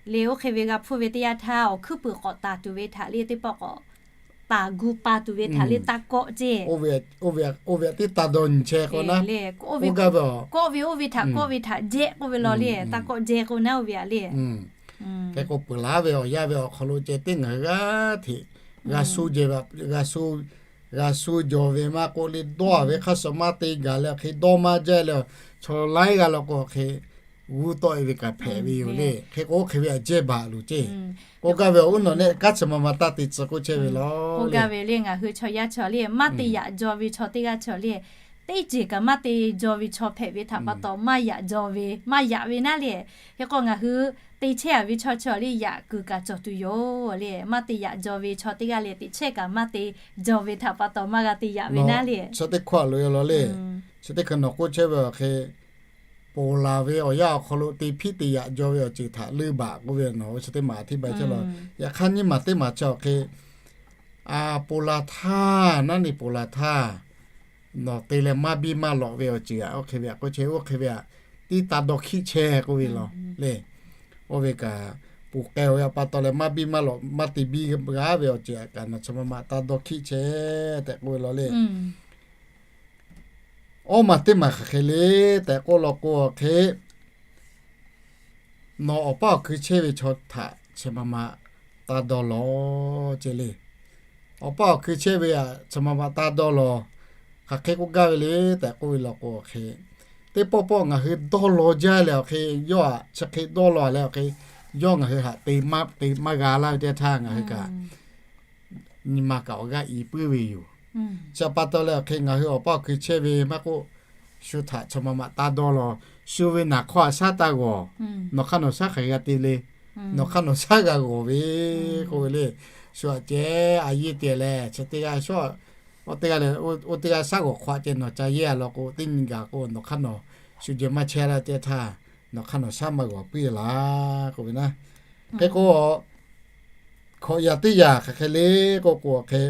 le, oˇ hk'e ve g'a hpuˇ ve teˇ yanˇ htaˇ awˬ hkuiˉ puiˍ k'awꞈ taˍ tuˬ ve htaꞈ le teˇ pawˆ k'awꞈ taˍ gu pa tuˬ ve htaꞈ le taˇ kawˆ ceˇ. Oˇ ve htaꞈ tiˉ taˇ dawˇ nyi chehˇ k'o naˉ, kawˆ ve oˇ ve htaꞈ kawˆ ve htaꞈ jehˆ k'oˆ ve law le, taˇ kawˆ jehˇ k'o naˉ oˇ ve htaꞈ le. Hk'e k'o peuˬ laˉ ve awˬ yanˇ ve awˬ hk'aw lo ceh tiˉ ngaˬ hui g'aˇ hteꞈ g'a shu jehˬ ve, g'a shu, g'a shu jawˬ ve maˇ k'oˆ le, dawˇ ve hk'aˇ suh maˇ te gaˬ leh awˬ hk'e dawˇ maˇ jaˇ leh, chaw laiˉ g'aˇ law k'o awˬ hk'e g'uˇ tawˆ e ve kaꞈ hpehꞈ ve yoˬ le. Hk'e k'o oˇ hk'e ve aꞈ jehˇ baˬ loˬ ceˇ. K'oˆ gaˇ ve awˬ uˉ nawˬ nehˆ kanˉ chi ma ma taˇ te tcuh k'oˆ chehˇ ve law. K'oˆ gaˇ ve le, ngaˬ hui chaw yaˇ chaw le maˇ te yaꞈ jaw ve chaw teˇ g'aˇ chaw le, teˇ ceuˬ kaꞈ maˇ te jaw ve chaw hpehꞈ ve htaꞈ pa taw maˇ yaꞈ jaw ve, maˇ yaꞈ ve naˉ le. Hk'e k'o ngaˬ hui te chehˇ a ve chaw chaw le yaꞈ kuiˬ kaꞈ cawˬ tuˬ yoˬ le. Maˇ te yaꞈ jaw ve chaw teˇ g'aˇ le teˇ chehˇ kaꞈ maˇ te jaw ve htaꞈ pa taw maˇ g'a te yaꞈ ve naˉ le. Chi teˇ hkawˇ a loꞈ e law le. Chi teˇ hkui nawˬ k'oˆ chehˇ ve awˬ hk'e, ponˬ laˬ ve awˬ yanˇ awˬ hk'aw lo te hpiˇ te yaꞈ jaw ve awˬ ceuˬ htaꞈ leuˇ baˬ k'oˆ ve nawˬ chi teˇ maˬ a htiˇ ba chehˇ law. Yaꞈ hk'aˇ nyiˇ maˬ teˇ maˬ chi awˬ hk'e ponˬ laˬ htaˇ, naˉ ni ponˬ laˬ htaˇ, nawˬ te leh maˇ biˇ maˇ lawꞈ ve awˬ ceuˬ aꞈ oˇ hk'e ve aꞈ k'oˆ chehˇ, oˇ hk'e ve aꞈ tiˉ taˇ dawˇ hkiˆ chehˇ k'oˆ ve law le. Oˇ ve kaꞈ, ponˬ k'ai ve awˬ pa taw leh maˇ biˇ maˇ lawꞈ maˇ te biˇ g'aˇ ve awˬ ceuˬ aꞈ kaꞈ nawˬ chi ma ma taˇ dawˇ hkiˆ chehˇ tehꞈ k'oˆ ve law le. Awˇ maˬ teˇ maˬ hk'aˬ hk'e le tehꞈ k'oˆ law k'o awˬ hk'e, nawˬ awˬ paˇ awˬ hkui chehˇ ve chaw htaꞈ chi ma ma taˇ dawˇ law ceˇ le. Awˬ paˇ awˬ hkui chehˇ ve aꞈ chi ma ma taˇ dawˇ law. Hk'aˬ hk'e k'oˆ gaˇ ve le tehꞈ k'oˆ ve law k'o awˬ hk'e, teˇ pawˆ pawˆ ngaˬ hui dawˇ law jaˇ leh awˬ hk'e, yawˇ aꞈ chi hk'e dawˇ law leh awˬ hk'e, yawˇ ngaˬ hui htaꞈ te maˇ g'a laˇ ve teˇ htaˇ ngaˬ hui kaꞈ nyi ma kaꞈ awˬ g'aˇ i puiˉ ve yoˬ. Chi pa taw leh awˬ hk'e ngaˬ hui awˬ paˇ awˬ hkui chehˇ ve maˇ k'oˆ, shu htaꞈ chi ma ma taˇ dawˇ law. Shu ve naˍ hk'awˇ aꞈ shaˉ taˇ g'awˬ. Nawˬ hk'aˇ nawˬ shaˉ hk'aˬ g'a te le. Nawˬ hk'aˇ nawˬ shaˉ g'a g'awˬ ve k'oˆ ve le. Shu aꞈ ceh a yiˇ te leh chi teˇ g'aˇ shawˉ, oˇ teˇ g'aˇ leh oˇ teˇ g'aˇ shaˉ g'awˬ hk'awꞈ ceh nawˬ ca yehˇ a law k'o, teˇ nyi gaˬ k'o nawˬ hk'aˇ nawˬ shu jeh maˇ chehˇ laˇ teˇ htaˇ, nawˬ hk'aˇ nawˬ shaˉ maˇ g'awˬ piˇ laˇ k'oˆ ve naˉ. Hk'e k'o, hkawꞈ yaꞈ teˇ yanˇ hk'aˬ hk'e le k'oˆ k'o awˬ hk'e,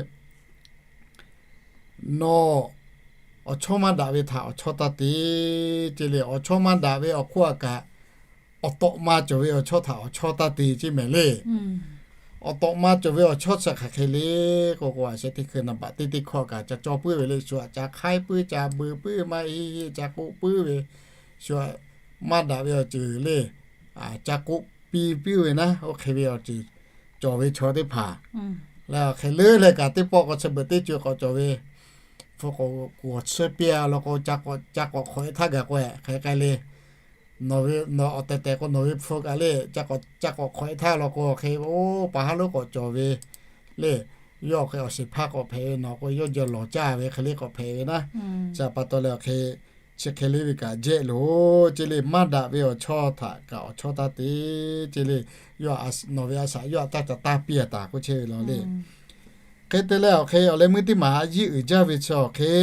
nawˬ awˬ chawˇ maˇ daꞈ ve htaꞈ awˬ chawˇ taˇ te ceˇ le. Awˬ chawˇ maˇ daꞈ ve awˬ hk'oˆ aꞈ kaꞈ, awˬ tawꞈ ma cawˬ ve awˬ chawˇ htaꞈ awˬ chawˇ taˇ te ceˇ mehˍ le. Awˬ tawꞈ ma cawˬ ve awˬ chawˇ chi hk'aˬ hk'e le k'oˆ k'o, a sheh teˇ hkui naˍ baꞈ teˇ teˇ hkawˇ kaꞈ ca cawˇ puiˉ ve le. Shu aꞈ ca hk'aiˉ puiˉ, ca beu puiˉ, maˇ heˆ heˆ ca k'oˆ puiˉ ve, shu aꞈ maˇ daꞈ ve awˬ ceuˬ le, ca k'oˆ piˇ puiˉ ve naˉ, oˇ hk'e ve awˬ ceuˬ cawˬ ve chaw teˇ hpaˍ leh awˬ hk'e leuˉ leh kaꞈ teˇ pawˆ k'o chi beuꞈ teˇ co k'awꞈ cawˬ ve, hpu k'awꞈ k'awꞈ tsuhˇ piˇ a law k'o, ca k'awꞈ hk'awꞈ e htaˇ gaˬ k'o hk'e k'ai le. Nawˬ ve, nawˬ awˬ tehˬ tehˬ k'o nawˬ ve hpu kaꞈ le, ca k'awꞈ hk'awꞈ e htaˇ law k'o hk'e, oˇ paˍ haˉ lonˉ k'awꞈ cawˬ ve le, yawˇ awˬ hk'e awˬ shehˍ hpaˇ k'awꞈ hpehꞈ ve, nawˬ k'o yawˇ jeh lawˬ caˇ ve hk'e le k'awꞈ hpehꞈ ve naˉ. Chi pa taw leh awˬ hk'e chi hk'e le ve kaꞈ jehˇ loˬ ceˇ le. Maˇ daꞈ ve awˬ chawˇ htaꞈ kaꞈ awˬ chawˇ taˇ te ceˇ le. Yawˇ nawˬ ve a shaꞈ yawˇ aꞈ taˇ ca taˇ piˇ a taˍ k'oˆ chehˇ ve law le. Hk'e te leh awˬ hk'e awˬ leh meuˇ teˇ maˬ a yiˇ uiˍ jaˇ ve chi awˬ hk'e,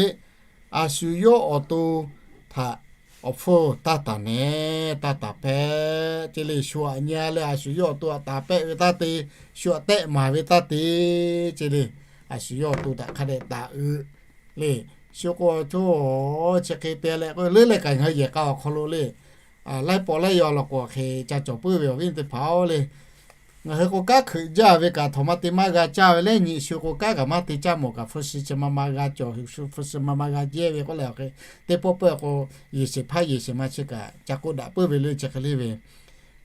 a shu yawˇ awˬ to htaꞈ awˬ hpfuhˇ taˇ taˍ nehˬ, taˇ taˍ pehˆ ceˇ le. Shu aꞈ nyi a leh a shu yawˇ awˬ to aꞈ taˍ pehˆ ve taˇ te, shu aꞈ tehˆ maˍ ve taˇ te ceˇ le. A shu yawˇ awˬ to htaꞈ hk'a dehꞈ taˍ uiˍ le. Shu k'o, chi hk'e te leh k'o leuˉ leh kaꞈ ngaˬ hui yehˬ k'a awˬ hk'aw lo le, laiˉ pawˆ laiˉ yaw law k'o hk'e ca cawˬ puiˉ ve awˬ viˉ teˇ hpaˍ-oˬ le. Ngaˬ hui k'o kanˉ hkeuꞈ jaˇ ve kaꞈ htawnˍ ma te maˇ g'a caˇ ve leh nyi shu k'o kanˉ kaꞈ maˇ te caˇ mawˬ kaꞈ hpu shi chi ma ma g'a cawˬ, hpu shi ma ma g'a jehˇ ve k'oˆ leh awˬ hk'e, teˇ pawˆ pawˆ k'o, yeˬ shehˍ hpaˇ yeˬ shehˍ ma chi kaꞈ ca k'oˆ daꞈ puiˉ ve le chi hk'e le ve.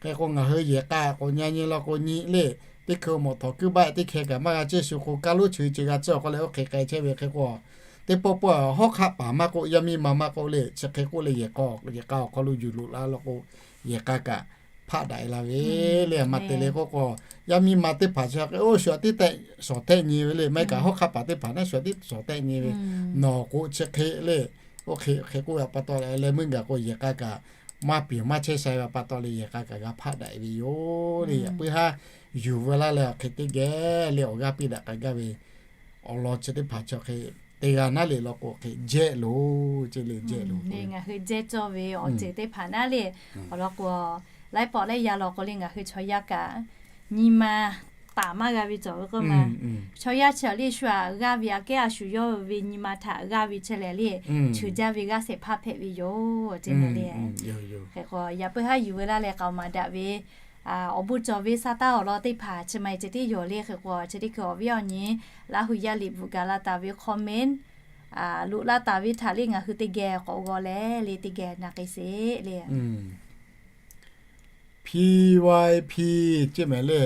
Hk'e k'o ngaˬ hui yehˬ k'a k'o nyi nyi law k'o nyi le, teˇ hkui mawꞈ htawˍ kuiˉ baˆ teˇ hkeh kaꞈ maˇ g'a ceˇ shu k'o, kaˇ lonˉ chi ceuˬ g'a tcuhˉ awˬ hk'aw leh oˇ hk'e k'ai chehˇ ve hk'e k'o, teˇ pawˆ pawˆ hawˉ hk'aˆ paˍ maˇ k'oˆ, yaˇ miˇ ma maˇ k'oˆ le, chi hk'e k'oˆ leh yehˬ k'a awˬ hk'aw lo yuˬ loꞈ la law k'o, yehˬ k'a kaꞈ hpaˆ daꞈ e la ve le. Maˇ te le k'oˆ k'o, yaˇ miˇ ma teˇ hpaˍ chi hk'e oˇ shu aꞈ tiˉ tehˆ shawˍ tehˆ nyi ve le. Maˇ heˆ kaꞈ hawˉ hk'aˆ paˍ teˇ hpaˍ naˉ shu aꞈ tiˉ shawˍ tehˆ nyi ve, nawˬ k'o chi hk'e le, oˇ hk'e hk'e k'oˆ ve pa taw leh meuˇ gaˬ k'o yehˬ k'a kaꞈ maˇ piˍ maˇ chehˇ sha ve pa taw leh yehˬ k'a kaꞈ g'a hpaˆ daꞈ e ve yoˬ le. Yaꞈ puiˉ haˉ yuˬ veu laˇ leh awˬ hk'e teˇ geh le awˬ g'aˇ piˇ daꞈ k'ai gaˇ ve awˬ lawn chi teˇ hpaˍ chi hk'e te g'a naˉ le law k'o hk'e jehˇ loˬ ceˇ le, jehˇ loˬ. Ngaˬ hui jehˇ cawˇ ve awˬ ceuˬ teˇ hpaˍ naˉ le, awˬ lawn k'o, laiˉ pawˆ laiˉ yaˇ law k'o le ngaˬ hui chaw yaˇ kaꞈ nyi ma taˍ maˇ g'a ve cawˬ ve k'o ma. Chaw yaˇ chi a le shu aꞈ g'aˇ ve aꞈ kehˉ a shu yawˇ ve nyi ma htaꞈ g'aˇ ve chehˇ leh le, cheuˬ jaˇ ve g'aˇ shehˍ hpaˇ hpehꞈ ve yoˬ ceˇ ma le. Hk'e k'o yaꞈ puiˉ haˉ yuˬ veu laˇ leh k'aoˍ maˍ daꞈ ve awˬ bon cawˬ ve sa taˇ awˬ lawn teˇ hpaˍ chi ma e ceh tiˉ yoˬ le. Hk'e k'o chi teˇ hkui awˬ viˉ awˬ nyi Laˇ hu yaˇ liꞈ bvuhꞈ gaˬ la taˍ ve comment loꞈ la taˍ ve htaꞈ le ngaˬ hui teˇ geh k'awꞈ g'aw leh le teˇ geh na k'ai sheˍ le. P Y P ceˇ mehˍ le.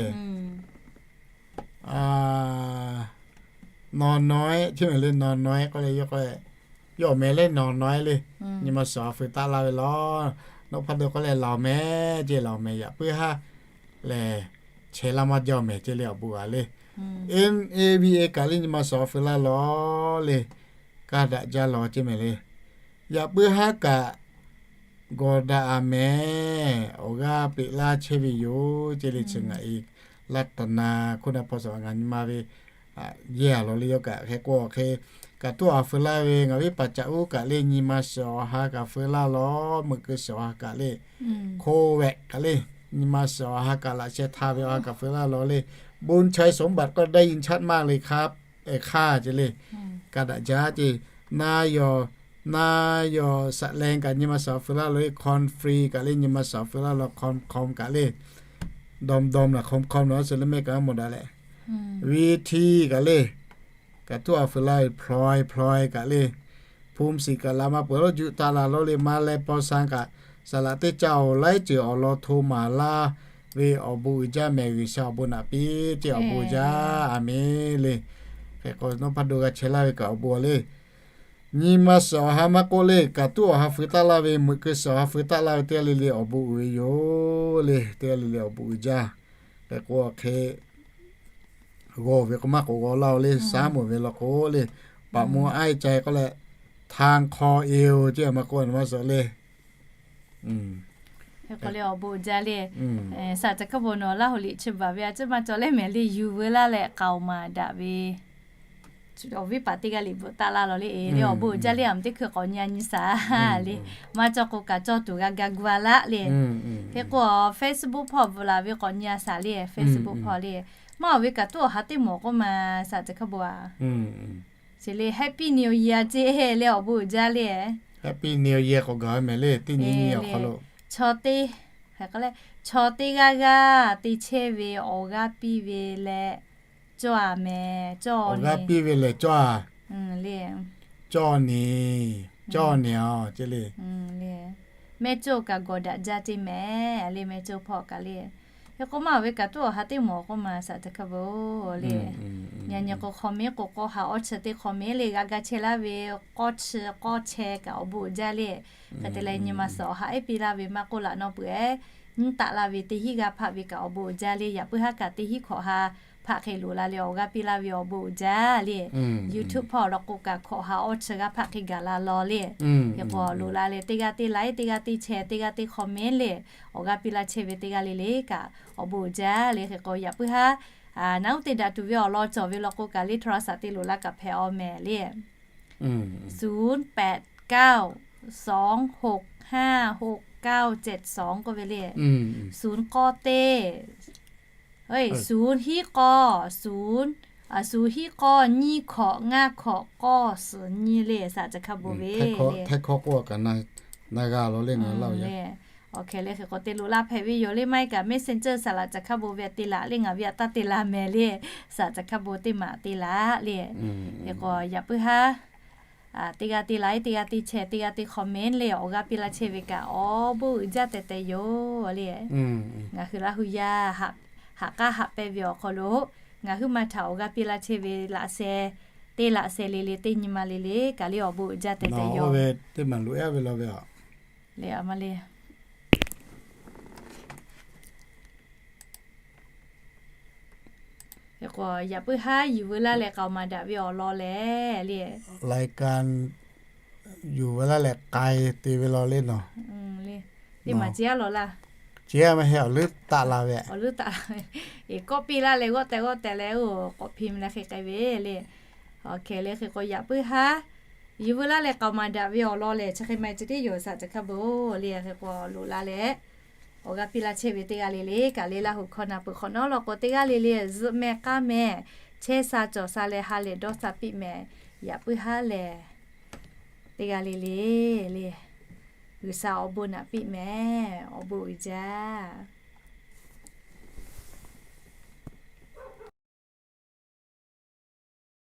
Nawˬ naweh ceˇ mehˍ le, nawˬ naweh k'oˆ leh yawˇ k'o, yawˇ awˬ meh le nawˬ naweh le. Nyi ma suhˍ awˬ ha feu taˆ laˇ ve law. Nawˬ hpaˇ dawˇ k'oˆ leh laˬ mehˍ ceˇ, laˬ mehˍ yaꞈ puiˉ haˉ lehˬ, chehˇ laˇ maˇ jaˇ mehˍ ceˇ le awˬ bon a le. N A V A kaꞈ le nyi ma suhˍ awˬ ha feu laˇ law le. Kaˇ daꞈ jaˇ law ceˇ mehˍ le. Yaꞈ puiˉ haˉ kaꞈ gawˬ daꞈ a mehˍ, awˬ g'aˇ peꞈ laˇ chehˇ ve yoˬ ceˇ le. Chi ngaˬ e laˇ taˍ na hk'oˆ na hpaw suhˍ ngaˬ nyi ma ve yehˇ a law le yawˇ kaꞈ hk'e k'o hk'e, kaꞈ tuˉ awˬ ha feu laˇ ve ngaˬ viˉ paˍ caꞈ uˉ kaꞈ le nyi ma suhˍ awˬ ha kaꞈ feu laˇ law, meuꞈ keu suhˍ awˬ ha kaꞈ le, hko vehꞈ kaꞈ le, nyi ma suhˍ awˬ ha kaꞈ laꞈ sheh htaˇ ve awˬ ha kaꞈ feu laˇ law le. บุญชัยสมบัติ k'oˆ daˇ yi chaˆ maˇ le hk'aˇ, hk'aˇ ceˇ le. Kaˇ daꞈ jaˇ ceˇ. Na yawˬ, na yawˬ saꞈ leh kaꞈ nyi ma suhˍ awˬ ha feu laˇ law le, คอนฟรี kaꞈ le nyi ma suhˍ awˬ ha feu laˇ law, คอมคอม kaꞈ le, ดอมดอม laˬ คอมคอม laˬ suhˍ le mehˆ kaꞈ maˇ mawˬ daꞈ leh, วีที kaꞈ le, kaꞈ tuˉ awˬ ha feu laˇ ve พลอย พลอย kaꞈ le, ภูมิสิทธิ์ kaꞈ laꞈ ma peuˬ lawˉ juˆ taˍ laˇ law le. Maˇ leh paw san kaꞈ saˍ laꞈ teˇ caˇ oˬ laiˉ ceuˬ awˬ lawn hto maˍ laˇ ve awˬ bon uiˍ jaˇ mehˍ, G'uiˬsha awˬ bon naꞈ piˇ ceˇ awˬ bon jaˇ a mehˍ le. Hk'e k'o nawˬ hpaˇ dawˇ g'a chehˇ laˇ ve kaꞈ awˬ bon a le. Nyi ma suhˍ awˬ ha maˇ k'oˆ le, kaꞈ tuˉ awˬ ha feu taˆ laˇ ve, meuꞈ keu suhˍ awˬ ha feu taˆ laˇ ve teˇ g'aˇ le le awˬ bon uiˍ ve yoˬ le. Teˇ g'aˇ le le awˬ bon uiˍ jaˇ. Hk'e k'o hk'e g'aw ve k'o maˇ k'oˆ g'aw laˇ oˬ le, saˉ meuˬ ve law k'o le, paˍ mo a e ca e k'oˆ leh, ทางคอเอว ceˇ maˇ k'oˆ a maˇ suhˍ le. Hk'e k'o le awˬ bon uiˍ jaˇ le. Saˍ caˬ hkaˇ bon nawˬ Laˇ hu liꞈ chi baˬ ve a ciˉ maˇ cawˬ leh mehˍ le, yuˬ veu laˇ leh k'aoˍ maˍ daꞈ ve awˬ viˉ paˍ teˇ g'aˇ liꞈ bvuhꞈ taˆ laˇ law le. E le awˬ bon uiˍ jaˇ le, a meuꞈ teˇ hkui k'awꞈ nyi a nyi shaˍ le. Maˇ cawˬ k'o kaꞈ cawˬ tuˬ g'a ga gu a laˆ le. Hk'e k'o Facebook hpawˇ bvuhꞈ laˬ ve k'awꞈ nyi a shaˍ le, Facebook hpawˇ le. Maˇ awˬ ve kaꞈ tuˉ awˬ ha teˇ mawˬ k'oˆ ma, Saˍ caˬ hkaˇ bon a. Chi le Happy New Year ceˇ le awˬ bon uiˍ jaˇ le. Happy New Year k'awꞈ gaˬ ve mehˍ le, teˇ nyi nyi awˬ hk'aw lo chaw teˇ, chaw teˇ g'aˇ g'aˇ te chehˇ ve awˬ g'aˇ piˇ ve leh cawˇ a mehˍ, cawˇ awˬ g'aˇ piˇ ve lehˬ cawˇ a le. Cawˇ ni, cawˇ ni a ceˇ le. Mehˇ cawˇ kaꞈ gawˬ daꞈ jaˇ ceˇ mehˍ le, mehˇ cawˇ hpawˇ kaꞈ le. Hk'e k'o maˇ awˬ ve kaꞈ tuˉ awˬ ha teˇ mawˬ k'oˆ ma, Saˍ caˬ hkaˇ bon le. Nyi nyi k'o hk'aw mehˍ k'o k'awˇ ha awˇ chi teˇ hk'aw mehˍ le, g'a ga chehˇ laˇ ve k'awˇ chi k'awˇ chehˇ kaꞈ awˬ bon uiˍ jaˇ le. Hk'e te leh nyi ma suhˍ awˬ ha ehˉ piˇ laˇ ve maˇ k'oˆ laꞈ nawˇ peuˬ ehˉ, nyiˇ taˆ laˇ ve teˇ hinˉ g'aˇ hpaˆ ve kaꞈ awˬ bon uiˍ jaˇ le. Yaꞈ puiˉ haˉ kaꞈ teˇ hinˉ hkawꞈ ha hpaˆ hk'e loꞈ la leh awˬ g'aˇ piˇ laˇ ve awˬ bon uiˍ jaˇ le. YouTube hpawˇ law k'o kaꞈ hkawꞈ ha awˇ chi g'aˇ hpaˆ hk'e gaˬ la law le. Hk'e k'o loꞈ la leh teˇ g'aˇ teˇ like, teˇ g'aˇ teˇ share, teˇ g'aˇ teˇ comment le, awˬ g'aˇ piˇ laˇ chehˇ ve teˇ g'aˇ le le kaꞈ awˬ bon uiˍ jaˇ le. Hk'e k'o yaꞈ puiˉ haˉ naˉ uˉ te daꞈ tuˬ ve awˬ lawn cawˬ ve law k'o kaꞈ le โทรศัพท์ te loꞈ la kaꞈ hpehꞈ aw mehˍ le. ศูนย์แปดเก้าสองหกห้าหกเก้าเจ็ดสอง k'oˆ ve le. ศูนย์ k'awˇ teˇ, ศูนย์ hiˉ k'awˇ, ศูนย์ hiˉ k'awˇ nyiˇ hkawꞈ ngaˇ hkawꞈ k'awˇ suhˍ nyi le, Saˍ caˬ hkaˇ bon ve le. Awˬ hk'e le hk'e k'o te loꞈ la hpehꞈ ve yoˬ le. Maˇ heˆ kaꞈ Messenger saˍ laꞈ caˬ hkaˇ bon ve a te laˬ le, ngaˬ ve a taˇ te la mehˍ le. Saˍ caˬ hkaˇ bon teˇ maˬ te laˬ le. Hk'e k'o yaꞈ puiˉ haˉ teˇ g'aˇ teˇ like, teˇ g'aˇ teˇ share, teˇ g'aˇ teˇ comment le awˬ g'aˇ piˇ laˇ chehˇ ve kaꞈ awˬ bon uiˍ jaˇ tehꞈ tehꞈ yoˬ le. Ngaˬ hui Laˇ hu yaˇ haꞈ k'aˉ haꞈ pehnˇ ve awˬ hk'aw lo ngaˬ huiˉ ma htaꞈ awˬ g'aˇ piˇ laˇ chehˇ ve laꞈ sheh, teˇ laꞈ sheh le le teˇ nyi ma le le kaꞈ le awˬ bon uiˍ jaˇ tehꞈ tehꞈ yoˬ. Teˇ maˬ loꞈ e ve law ve a le a ma le. Hk'e k'o yaꞈ puiˉ haˉ yuˬ veu laˇ leh k'aoˍ maˍ daꞈ ve awˬ lawn lehˬ le, รายการ yuˬ veu laˇ leh k'ai te ve law le nawˬ. Teˇ maˬ ce a law laˇ. Ce a maˇ heˆ, awˬ leuˉ taˆ la ve. Awˬ leuˉ taˆ la ve. Eˬ, kawˆ piˇ laˇ leh g'awˆ tehꞈ g'awˆ tehꞈ leh oˬ k'awꞈ hpi meh leh hk'e k'ai ve le. Awˬ hk'e le hk'e k'o yaꞈ puiˉ haˉ yuˬ veu laˇ leh k'aoˍ maˍ daꞈ ve awˬ lawn lehˬ chi hk'e maˇ heˆ, chi teˇ yoˬ Saˍ caˬ hkaˇ bon le. Hk'e k'o loꞈ la leh awˬ g'aˇ piˇ laˇ chehˇ ve teˇ g'aˇ le le kaꞈ le, Laˇ huˍ hkawˇ na peuˬ hk'awꞈ nawˉ law k'o, teˇ g'aˇ le le zuhꞈ meh k'aˇ meh, chehˇ sha cawˬ sha leh ha lehˬ dawˇ sha piˇ meh, yaꞈ puiˉ haˉ lehˬ, teˇ g'aˇ le le le, G'uiˬsha awˬ bon naꞈ piˇ meh. Awˬ bon uiˍ jaˇ.